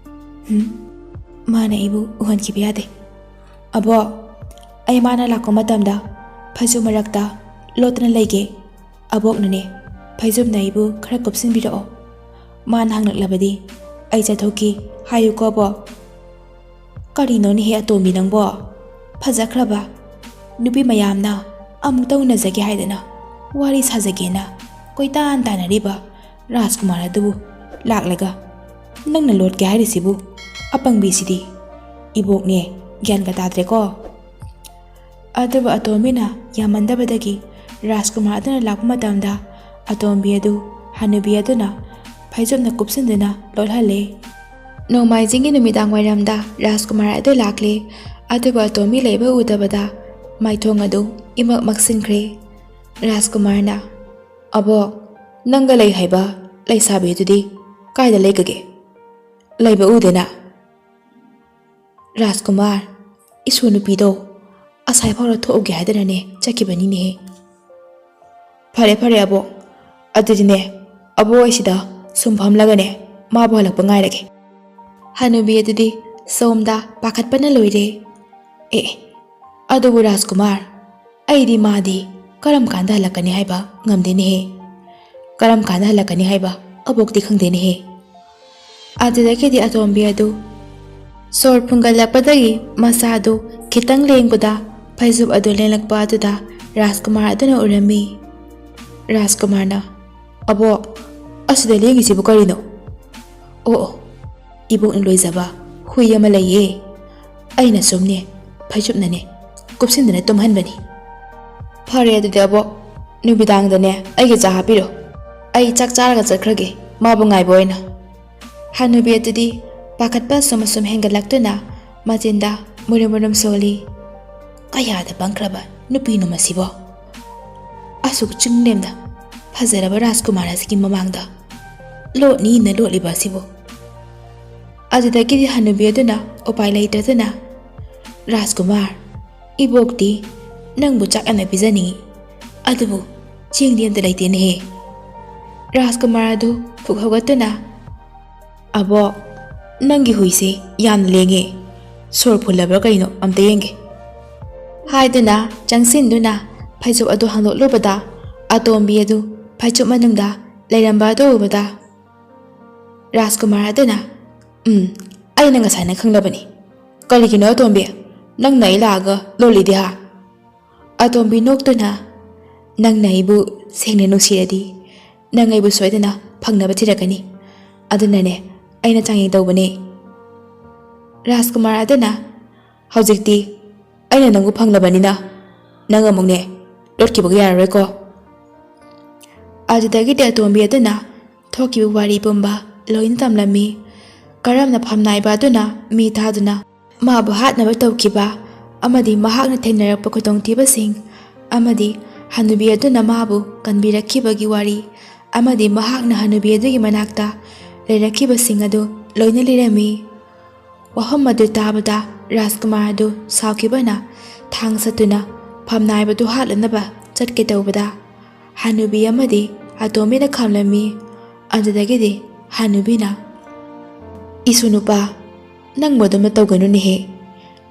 "ꯍꯨꯝ, ꯃꯥꯅ ꯑꯩꯕꯨ ꯎꯍꯟꯈꯤꯕ ꯌꯥꯗꯦ꯫ ꯑꯕꯣꯛ, ꯑꯩ ꯃꯥꯅ ꯂꯥꯛꯄ ꯃꯇꯝꯗ ꯐꯩꯖꯨꯞ ꯃꯔꯛꯇ ꯂꯣꯠꯇꯨꯅ ꯂꯩꯒꯦ꯫ ꯑꯕꯣꯛꯅꯅꯦ ꯐꯩꯖꯨꯞꯅ ꯑꯩꯕꯨ ꯈꯔ ꯀꯨꯞꯁꯤꯟꯕꯤꯔꯛꯑꯣ꯫ ꯃꯥꯅ ꯍꯪꯂꯛꯂꯕꯗꯤ ꯑꯩ ꯆꯠꯊꯣꯛꯈꯤ ꯍꯥꯏꯌꯨꯀꯣ ꯑꯕꯣꯛ꯫" "ꯀꯔꯤꯅꯣꯅꯦꯍꯦ ꯑꯇꯣꯝꯕꯤ ꯅꯪꯕꯣ? ꯐꯖꯈ꯭ꯔꯕ ꯅꯨꯄꯤ ꯃꯌꯥꯝꯅ ꯑꯃꯨꯛꯇ ꯎꯅꯖꯒꯦ ꯍꯥꯏꯗꯅ ꯋꯥꯔꯤ ꯁꯥꯖꯒꯦꯅ ꯀꯣꯏꯇꯥꯟ ꯇꯥꯟꯅꯔꯤꯕ ꯔꯥꯖꯀꯨꯃꯥꯔ ꯑꯗꯨꯕꯨ ꯂꯥꯛꯂꯒ, "ꯅꯪꯅ ꯂꯣꯠꯀꯦ ꯍꯥꯏꯔꯤꯁꯤꯕꯨ? ꯑꯄꯪꯕꯤꯁꯤꯗꯤ! ꯏꯕꯣꯛꯅꯦ, ꯒ꯭ꯌꯥꯟꯒ ꯇꯥꯗ꯭ꯔꯦꯀꯣ!" ꯑꯗꯨꯕꯨ ꯑꯇꯣꯝꯕꯤꯅ ꯌꯥꯝꯃꯟꯗꯕꯗꯒꯤ ꯔꯥꯖꯀꯨꯃꯥꯔ ꯑꯗꯨꯅ ꯂꯥꯛꯄ ꯃꯇꯝꯗ ꯑꯇꯣꯝꯕꯤ ꯑꯗꯨ ꯍꯅꯨꯕꯤ ꯑꯗꯨꯅ ꯐꯩꯖꯨꯞꯅ ꯀꯨꯞꯁꯤꯟꯗꯨꯅ ꯂꯣꯠꯍꯜꯂꯦ꯫ ꯅꯣꯡꯃꯥꯏꯖꯤꯡꯒꯤ ꯅꯨꯃꯤꯗꯥꯡ ꯋꯥꯏꯔꯝꯗ ꯔꯥꯖꯀꯨꯃꯥꯔ ꯑꯗꯨ ꯂꯥꯛꯂꯦ꯫ ꯑꯗꯨꯕꯨ ꯑꯇꯣꯝꯕꯤ ꯂꯩꯕ ꯎꯗꯕꯗ ꯃꯥꯏꯊꯣꯡ ꯑꯗꯨ ꯏꯃꯛ ꯃꯛꯁꯤꯟꯈ꯭ꯔꯦ꯫ ꯔꯥꯖꯀꯨꯃꯥꯔꯅ, "ꯑꯕꯣꯛ, ꯅꯪꯒ ꯂꯩ ꯍꯥꯏꯕ ꯂꯩꯁꯥꯕꯤ ꯑꯗꯨꯗꯤ ꯀꯥꯏꯗ ꯂꯩꯒꯒꯦ? ꯂꯩꯕ ꯎꯗꯦꯅ?" "ꯔꯥꯖꯀꯨꯃꯥꯔ, ꯏꯁꯨ ꯅꯨꯄꯤꯗꯣ ꯑꯁꯥꯏ ꯐꯥꯎꯗ ꯊꯣꯛꯎꯒꯦ ꯍꯥꯏꯗꯅꯅꯦ ꯆꯠꯈꯤꯕꯅꯤꯅꯦꯍꯦ꯫" "ꯐꯔꯦ, ꯐꯔꯦ ꯑꯕꯣꯛ, ꯑꯗꯨꯗꯤꯅꯦ ꯑꯕꯣꯛ ꯑꯩ ꯁꯤꯗ ꯁꯨꯝ ꯐꯝꯂꯒꯅꯦ ꯃꯥꯕꯨ ꯍꯜꯂꯛꯄ ꯉꯥꯏꯔꯒꯦ꯫" ꯍꯅꯨꯕꯤ ꯑꯗꯨꯗꯤ ꯁꯣꯝꯗ ꯄꯥꯈꯠꯄꯅ ꯂꯣꯏꯔꯦ꯫ ꯑꯦ, ꯑꯗꯨꯕꯨ ꯔꯥꯖꯀꯨꯃꯥꯔ, ꯑꯩꯗꯤ ꯃꯥꯗꯤ ꯀꯔꯝ ꯀꯥꯟꯗ ꯍꯜꯂꯛꯀꯅꯤ ꯍꯥꯏꯕ ꯉꯝꯗꯦꯅꯦꯍꯦ꯫ ꯀꯔꯝ ꯀꯥꯟꯗ ꯍꯜꯂꯛꯀꯅꯤ ꯍꯥꯏꯕ ꯑꯕꯣꯛꯇꯤ ꯈꯪꯗꯦꯅꯦꯍꯦ꯫ ꯑꯗꯨꯗꯒꯤꯗꯤ ꯑꯇꯣꯝꯕꯤ ꯑꯗꯨ ꯁꯣꯔ ꯐꯨꯟꯒꯠꯂꯛꯄꯗꯒꯤ ꯃꯁꯥꯗꯨ ꯈꯤꯇꯪ ꯂꯦꯡꯕꯗ ꯐꯩꯖꯨꯞ ꯑꯗꯨ ꯂꯦꯡꯂꯛꯄ ꯑꯗꯨꯗ ꯔꯥꯖꯀꯨꯃꯥꯔ ꯑꯗꯨꯅ ꯎꯔꯝꯃꯤ꯫ ꯔꯥꯖꯀꯨꯃꯥꯔꯅ, "ꯑꯕꯣꯛ, ꯑꯁꯤꯗ ꯂꯦꯡꯉꯤꯁꯤꯕꯨ ꯀꯔꯤꯅꯣ?" "ꯑꯣ, ꯑꯣ, ꯏꯕꯣꯛꯅ ꯂꯣꯏꯖꯕ ꯍꯨꯏ ꯑꯃ ꯂꯩꯌꯦ꯫ ꯑꯩꯅ ꯁꯨꯝꯅꯦ ꯐꯩꯖꯨꯞꯅꯅꯦ ꯀꯨꯞꯁꯤꯟꯗꯅ ꯇꯨꯝꯍꯟꯕꯅꯤ꯫" "ꯐꯔꯦ ꯑꯗꯨꯗꯤ ꯑꯕꯣꯛ, ꯅꯨꯃꯤꯗꯥꯡꯗꯅꯦ ꯑꯩꯒꯤ ꯆꯥ ꯍꯥꯞꯄꯤꯔꯣ꯫ ꯑꯩ ꯆꯥꯛ ꯆꯥꯔꯒ ꯆꯠꯈ꯭ꯔꯒꯦ, ꯃꯥꯕꯨ ꯉꯥꯏꯕ ꯑꯣꯏꯅ꯫" ꯍꯅꯨꯕꯤ ꯑꯗꯨꯗꯤ ꯄꯥꯈꯠꯄ ꯑꯁꯨꯝ ꯑꯁꯨꯝ ꯍꯦꯟꯒꯠꯂꯛꯇꯨꯅ ꯃꯆꯤꯟꯗ ꯃꯨꯔꯨꯝ ꯃꯨꯔꯨꯝ ꯁꯣꯜꯂꯤ꯫ ꯀꯌꯥꯗ ꯄꯪꯈ꯭ꯔꯕ ꯅꯨꯄꯤꯅꯣ ꯃꯁꯤꯕꯣ! ꯑꯁꯨꯛ ꯆꯤꯡꯂꯦꯝꯅ ꯐꯖꯔꯕ ꯔꯥꯖꯀꯨꯃꯥꯔ ꯑꯁꯤꯒꯤ ꯃꯃꯥꯡꯗ ꯂꯣꯠꯅꯤꯅ ꯂꯣꯠꯂꯤꯕ ꯑꯁꯤꯕꯨ! ꯑꯗꯨꯗꯒꯤꯗꯤ ꯍꯅꯨꯕꯤ ꯑꯗꯨꯅ ꯎꯄꯥꯏ ꯂꯩꯇꯗꯨꯅ, "ꯔꯥꯖꯀꯨꯃꯥꯔ, ꯏꯕꯣꯛꯇꯤ ꯅꯪꯕꯨ ꯆꯥꯛ ꯌꯥꯝꯅ ꯄꯤꯖꯅꯤꯡꯏ, ꯑꯗꯨꯕꯨ ꯆꯦꯡꯗꯤ ꯑꯝꯇ ꯂꯩꯇꯦꯅꯦꯍꯦ꯫" ꯔꯥꯖꯀꯨꯃꯥꯔ ꯑꯗꯨ ꯐꯨꯛ ꯍꯧꯒꯠꯇꯨꯅ, "ꯑꯕꯣꯛ, ꯅꯪꯒꯤ ꯍꯨꯏꯁꯦ ꯌꯥꯝꯅ ꯂꯦꯡꯉꯦ꯫ ꯁꯣꯔ ꯐꯨꯜꯂꯕ꯭ꯔꯥ ꯀꯩꯅꯣ ꯑꯝꯇ ꯌꯦꯡꯒꯦ꯫" ꯍꯥꯏꯗꯨꯅ ꯆꯪꯁꯤꯟꯗꯨꯅ ꯐꯩꯖꯨꯞ ꯑꯗꯨ ꯍꯥꯡꯗꯣꯛꯂꯨꯕꯗ, ꯑꯇꯣꯝꯕꯤ ꯑꯗꯨ ꯐꯩꯖꯨꯞ ꯃꯅꯨꯡꯗ ꯂꯩꯔꯝꯕ ꯑꯗꯨ ꯎꯕꯗ, ꯔꯥꯖꯀꯨꯃꯥꯔ ꯑꯗꯨꯅ, "ꯎꯝ, ꯑꯩꯅ ꯉꯁꯥꯏꯅ ꯈꯪꯂꯕꯅꯤ꯫ ꯀꯔꯤꯒꯤꯅꯣ ꯑꯇꯣꯝꯕꯤ, ꯅꯪꯅ ꯑꯩ ꯂꯥꯛꯑꯒ ꯂꯣꯜꯂꯤꯗꯤ ꯍꯥ?" ꯑꯇꯣꯝꯕꯤ ꯅꯣꯛꯇꯨꯅ, "ꯅꯪꯅ ꯑꯩꯕꯨ ꯁꯦꯡꯅ ꯅꯨꯡꯁꯤꯔꯗꯤ ꯅꯪ ꯑꯩꯕꯨ ꯁꯣꯏꯗꯅ ꯐꯪꯅꯕ ꯊꯤꯔꯛꯀꯅꯤ꯫ ꯑꯗꯨꯅꯅꯦ ꯑꯩꯅ ꯆꯥꯡꯌꯦꯡ ꯇꯧꯕꯅꯦ꯫ ꯔꯥꯖꯀꯨꯃꯥꯔ ꯑꯗꯨꯅ, "ꯍꯧꯖꯤꯛꯇꯤ ꯑꯩꯅ ꯅꯪꯕꯨ ꯐꯪꯂꯕꯅꯤꯅ ꯅꯪ ꯑꯃꯨꯛꯅꯦ ꯂꯣꯠꯈꯤꯕꯒ ꯌꯥꯔꯔꯣꯏꯀꯣ?" ꯑꯗꯨꯗꯒꯤꯗꯤ ꯑꯇꯣꯝꯕꯤ ꯑꯗꯨꯅ ꯊꯣꯛꯈꯤꯕ ꯋꯥꯔꯤ ꯄꯨꯝꯕ ꯂꯣꯏꯅ ꯇꯝꯂꯝꯃꯤ꯫ ꯀꯔꯝꯅ ꯐꯝꯅꯥꯏꯕ ꯑꯗꯨꯅ ꯃꯤ ꯊꯥꯗꯨꯅ ꯃꯥꯕꯨ ꯍꯥꯠꯅꯕ ꯇꯧꯈꯤꯕ ꯑꯃꯗꯤ ꯃꯍꯥꯛꯅ ꯊꯦꯡꯅꯔꯛꯄ ꯈꯨꯗꯣꯡꯊꯤꯕꯁꯤꯡ ꯑꯃꯗꯤ ꯍꯅꯨꯕꯤ ꯑꯗꯨꯅ ꯃꯥꯕꯨ ꯀꯟꯕꯤꯔꯛꯈꯤꯕꯒꯤ ꯋꯥꯔꯤ ꯑꯃꯗꯤ ꯃꯍꯥꯛꯅ ꯍꯅꯨꯕꯤ ꯑꯗꯨꯒꯤ ꯃꯅꯥꯛꯇ ꯂꯩꯔꯛꯈꯤꯕꯁꯤꯡ ꯑꯗꯨ ꯂꯣꯏꯅ ꯂꯤꯔꯝꯃꯤ꯫ ꯋꯥꯐꯝ ꯑꯗꯨ ꯇꯥꯕꯗ ꯔꯥꯖꯀꯨꯃꯥꯔ ꯑꯗꯨ ꯁꯥꯎꯈꯤꯕꯅ ꯊꯥꯡ ꯁꯠꯇꯨꯅ ꯐꯝꯅꯥꯏꯕꯗꯨ ꯍꯥꯠꯂꯅꯕ ꯆꯠꯀꯦ ꯇꯧꯕꯗ ꯍꯅꯨꯕꯤ ꯑꯃꯗꯤ ꯑꯇꯣꯝꯕꯤꯅ ꯈꯥꯝꯂꯝꯃꯤ꯫ ꯑꯗꯨꯗꯒꯤꯗꯤ ꯍꯅꯨꯕꯤꯅ, "ꯏꯁꯨ ꯅꯨꯄꯥ, ꯅꯪꯕꯨ ꯑꯗꯨꯝꯅ ꯇꯧꯒꯅꯨꯅꯦꯍꯦ꯫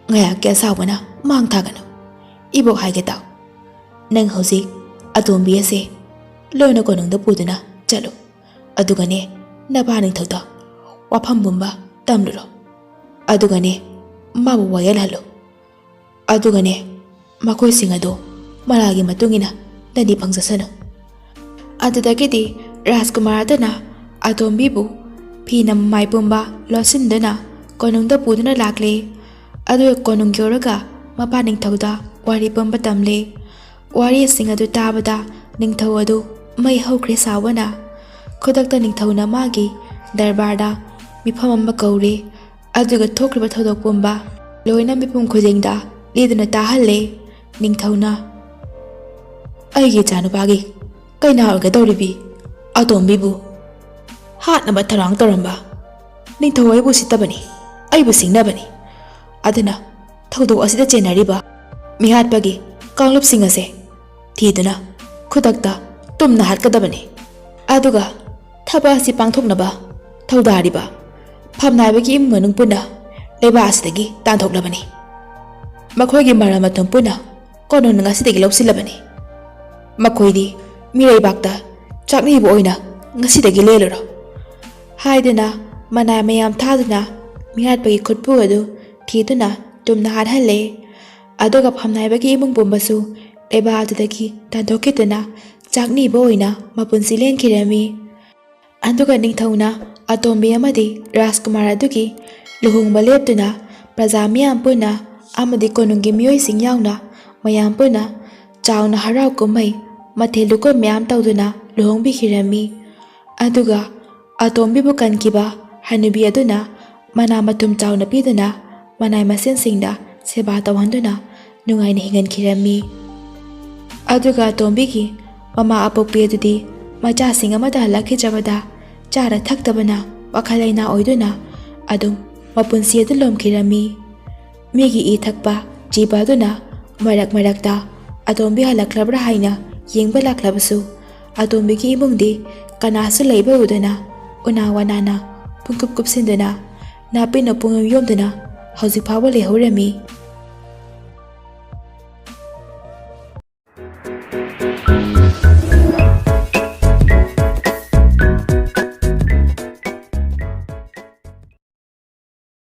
ꯉꯥꯏꯍꯥꯛꯀꯤ ꯑꯁꯥꯎꯕꯅ ꯃꯥꯡ ꯊꯥꯒꯅꯨ꯫ ꯏꯕꯣꯛ ꯍꯥꯏꯒꯦ ꯇꯥꯎ꯫ ꯅꯪ ꯍꯧꯖꯤꯛ ꯑꯇꯣꯝꯕꯤ ꯑꯁꯦ ꯂꯣꯟꯅ ꯀꯣꯅꯨꯡꯗ ꯄꯨꯗꯨꯅ ꯆꯠꯂꯨ꯫ ꯑꯗꯨꯒꯅꯦ, ꯅꯄꯥ ꯅꯤꯡꯊꯧꯗ ꯋꯥꯐꯝ ꯄꯨꯝꯕ ꯇꯝꯂꯨꯔꯣ꯫ ꯑꯗꯨꯒꯅꯦ, ꯃꯥꯕꯨ ꯋꯥꯌꯦꯜꯍꯜꯂꯨ꯫ ꯑꯗꯨꯒꯅꯦ, ꯃꯈꯣꯏꯁꯤꯡ ꯑꯗꯨ ꯃꯔꯥꯜꯒꯤ ꯃꯇꯨꯡ ꯏꯟꯅ ꯗꯟꯗꯤ ꯐꯪꯖꯁꯅꯨ꯫" ꯑꯗꯨꯗꯒꯤꯗꯤ ꯔꯥꯖꯀꯨꯃꯥꯔ ꯑꯗꯨꯅ ꯑꯇꯣꯝꯕꯤꯕꯨ ꯐꯤꯅ ꯃꯃꯥꯏ ꯄꯨꯝꯕ ꯂꯣꯠꯁꯤꯟꯗꯨꯅ ꯀꯣꯅꯨꯡꯗ ꯄꯨꯗꯨꯅ ꯂꯥꯛꯂꯦ꯫ ꯑꯗꯨꯒ ꯀꯣꯅꯨꯡ ꯌꯧꯔꯒ ꯃꯄꯥ ꯅꯤꯡꯊꯧꯗ ꯋꯥꯔꯤ ꯄꯨꯝꯕ ꯇꯝꯂꯦ꯫ ꯋꯥꯔꯤꯁꯤꯡ ꯑꯗꯨ ꯇꯥꯕꯗ ꯅꯤꯡꯊꯧ ꯑꯗꯨ ꯃꯩ ꯍꯧꯈ꯭ꯔꯦ ꯁꯥꯎꯕꯅ꯫ ꯈꯨꯗꯛꯇ ꯅꯤꯡꯊꯧꯅ ꯃꯥꯒꯤ ꯗꯔꯕꯥꯔꯗ ꯃꯤꯐꯝ ꯑꯃ ꯀꯧꯔꯦ꯫ ꯑꯗꯨꯒ ꯊꯣꯛꯈ꯭ꯔꯤꯕ ꯊꯧꯗꯣꯛ ꯄꯨꯝꯕ ꯂꯣꯏꯅ ꯃꯤꯄꯨꯝ ꯈꯨꯗꯤꯡꯗ ꯂꯤꯗꯨꯅ ꯇꯥꯍꯜꯂꯦ꯫ ꯅꯤꯡꯊꯧꯅ, "ꯑꯩꯒꯤ ꯏꯆꯥꯅꯨꯄꯥꯒꯤ ꯀꯩꯅꯥ ꯑꯣꯏꯒꯗꯧꯔꯤꯕꯤ ꯑꯇꯣꯝꯕꯤꯕꯨ ꯍꯥꯠꯅꯕ ꯊꯧꯔꯥꯡ ꯇꯧꯔꯝꯕ ꯅꯤꯡꯊꯧ ꯑꯩꯕꯨ ꯎꯁꯤꯠꯇꯕꯅꯤ, ꯑꯩꯕꯨ ꯁꯤꯡꯅꯕꯅꯤ꯫ ꯑꯗꯨꯅ ꯊꯧꯗꯣꯛ ꯑꯁꯤꯗ ꯆꯦꯟꯅꯔꯤꯕ ꯃꯤꯍꯥꯠꯄꯒꯤ ꯀꯥꯡꯂꯨꯞꯁꯤꯡ ꯑꯁꯦ ꯊꯤꯗꯨꯅ ꯈꯨꯗꯛꯇ ꯇꯨꯝꯅ ꯍꯥꯠꯀꯗꯕꯅꯤ꯫ ꯑꯗꯨꯒ ꯊꯕꯛ ꯑꯁꯤ ꯄꯥꯡꯊꯣꯛꯅꯕ ꯊꯧꯗꯥꯔꯤꯕ ꯐꯝꯅꯥꯏꯕꯒꯤ ꯏꯃꯨꯡ ꯃꯅꯨꯡ ꯄꯨꯟꯅ ꯂꯩꯕꯥꯛ ꯑꯁꯤꯗꯒꯤ ꯇꯥꯟꯊꯣꯛꯂꯕꯅꯤ꯫ ꯃꯈꯣꯏꯒꯤ ꯃꯔꯜ ꯃꯊꯨꯝ ꯄꯨꯟꯅ ꯀꯣꯅꯨꯡꯅ ꯉꯁꯤꯗꯒꯤ ꯂꯧꯁꯤꯜꯂꯕꯅꯤ꯫ ꯃꯈꯣꯏꯗꯤ ꯃꯤꯔꯩꯕꯥꯛꯇ ꯆꯥꯛꯅꯤꯕ ꯑꯣꯏꯅ ꯉꯁꯤꯗꯒꯤ ꯂꯦꯜꯂꯔꯣꯏ" ꯍꯥꯏꯗꯨꯅ ꯃꯅꯥꯏ ꯃꯌꯥꯝ ꯊꯥꯗꯨꯅ ꯃꯤꯍꯥꯠꯄꯒꯤ ꯈꯨꯠꯄꯨ ꯑꯗꯨ ꯊꯤꯗꯨꯅ ꯇꯨꯝꯅ ꯍꯥꯠꯍꯜꯂꯦ꯫ ꯑꯗꯨꯒ ꯐꯝꯅꯥꯏꯕꯒꯤ ꯏꯃꯨꯡ ꯄꯨꯝꯕꯁꯨ ꯂꯩꯕꯥꯛ ꯑꯗꯨꯗꯒꯤ ꯇꯥꯟꯊꯣꯛꯈꯤꯗꯨꯅ ꯆꯥꯛꯅꯤꯕ ꯑꯣꯏꯅ ꯃꯄꯨꯟꯁꯤ ꯂꯦꯟꯈꯤꯔꯝꯃꯤ꯫ ꯑꯗꯨꯒ ꯅꯤꯡꯊꯧꯅ ꯑꯇꯣꯝꯕꯤ ꯑꯃꯗꯤ ꯔꯥꯖꯀꯨꯃꯥꯔ ꯑꯗꯨꯒꯤ ꯂꯨꯍꯣꯡꯕ ꯂꯦꯞꯇꯨꯅ ꯄ꯭ꯔꯖꯥ ꯃꯤꯌꯥꯝ ꯄꯨꯟꯅ ꯑꯃꯗꯤ ꯀꯣꯅꯨꯡꯒꯤ ꯃꯤꯑꯣꯏꯁꯤꯡ ꯌꯥꯎꯅ ꯃꯌꯥꯝ ꯄꯨꯟꯅ ꯆꯥꯎꯅ ꯍꯔꯥꯎ ꯀꯨꯝꯍꯩ, ꯃꯊꯦꯜ ꯂꯨꯀꯣꯏ ꯃꯌꯥꯝ ꯇꯧꯗꯨꯅ ꯂꯨꯍꯣꯡꯕꯤꯈꯤꯔꯝꯃꯤ꯫ ꯑꯗꯨꯒ ꯑꯇꯣꯝꯕꯤꯕꯨ ꯀꯟꯈꯤꯕ ꯍꯅꯨꯕꯤ ꯑꯗꯨꯅ ꯃꯅꯥ ꯃꯊꯨꯝ ꯆꯥꯎꯅ ꯄꯤꯗꯨꯅ ꯃꯅꯥꯏ ꯃꯁꯤꯟꯁꯤꯡꯗ ꯁꯦꯕꯥ ꯇꯧꯍꯟꯗꯨꯅ ꯅꯨꯡꯉꯥꯏꯅ ꯍꯤꯡꯍꯟꯈꯤꯔꯝꯃꯤ꯫ ꯑꯗꯨꯒ ꯑꯇꯣꯝꯕꯤꯒꯤ ꯃꯃꯥ ꯑꯄꯣꯛꯄꯤ ꯑꯗꯨꯗꯤ ꯃꯆꯥꯁꯤꯡ ꯑꯃꯠꯇ ꯍꯜꯂꯛꯈꯤꯗ꯭ꯔꯕꯗ ꯆꯥꯔ ꯊꯛꯇꯕꯅ ꯋꯥꯈꯜ ꯂꯩꯅꯥ ꯑꯣꯏꯗꯨꯅ ꯑꯗꯨꯝ ꯃꯄꯨꯟꯁꯤ ꯑꯗꯨ ꯂꯣꯝꯈꯤꯔꯝꯃꯤ꯫ ꯃꯤꯒꯤ ꯏ ꯊꯛꯄ ꯖꯤꯕ ꯑꯗꯨꯅ ꯃꯔꯛ ꯃꯔꯛꯇ ꯑꯇꯣꯝꯕꯤ ꯍꯜꯂꯛꯂꯕ꯭ꯔꯥ ꯍꯥꯏꯅ ꯌꯦꯡꯕ ꯂꯥꯛꯂꯕꯁꯨ, ꯑꯇꯣꯝꯕꯤꯒꯤ ꯏꯃꯨꯡꯗꯤ ꯀꯅꯥꯁꯨ ꯂꯩꯕ ꯎꯗꯅ ꯎꯅꯥ ꯋꯥꯅꯥꯅ ꯄꯨꯡꯀꯨꯞ ꯀꯨꯞꯁꯤꯟꯗꯨꯅ, ꯅꯥꯄꯤꯅ ꯄꯨꯡꯌꯣꯝ ꯌꯣꯝꯗꯨꯅ ꯍꯧꯖꯤꯛ ꯐꯥꯎꯕ ꯂꯩꯍꯧꯔꯝꯃꯤ꯫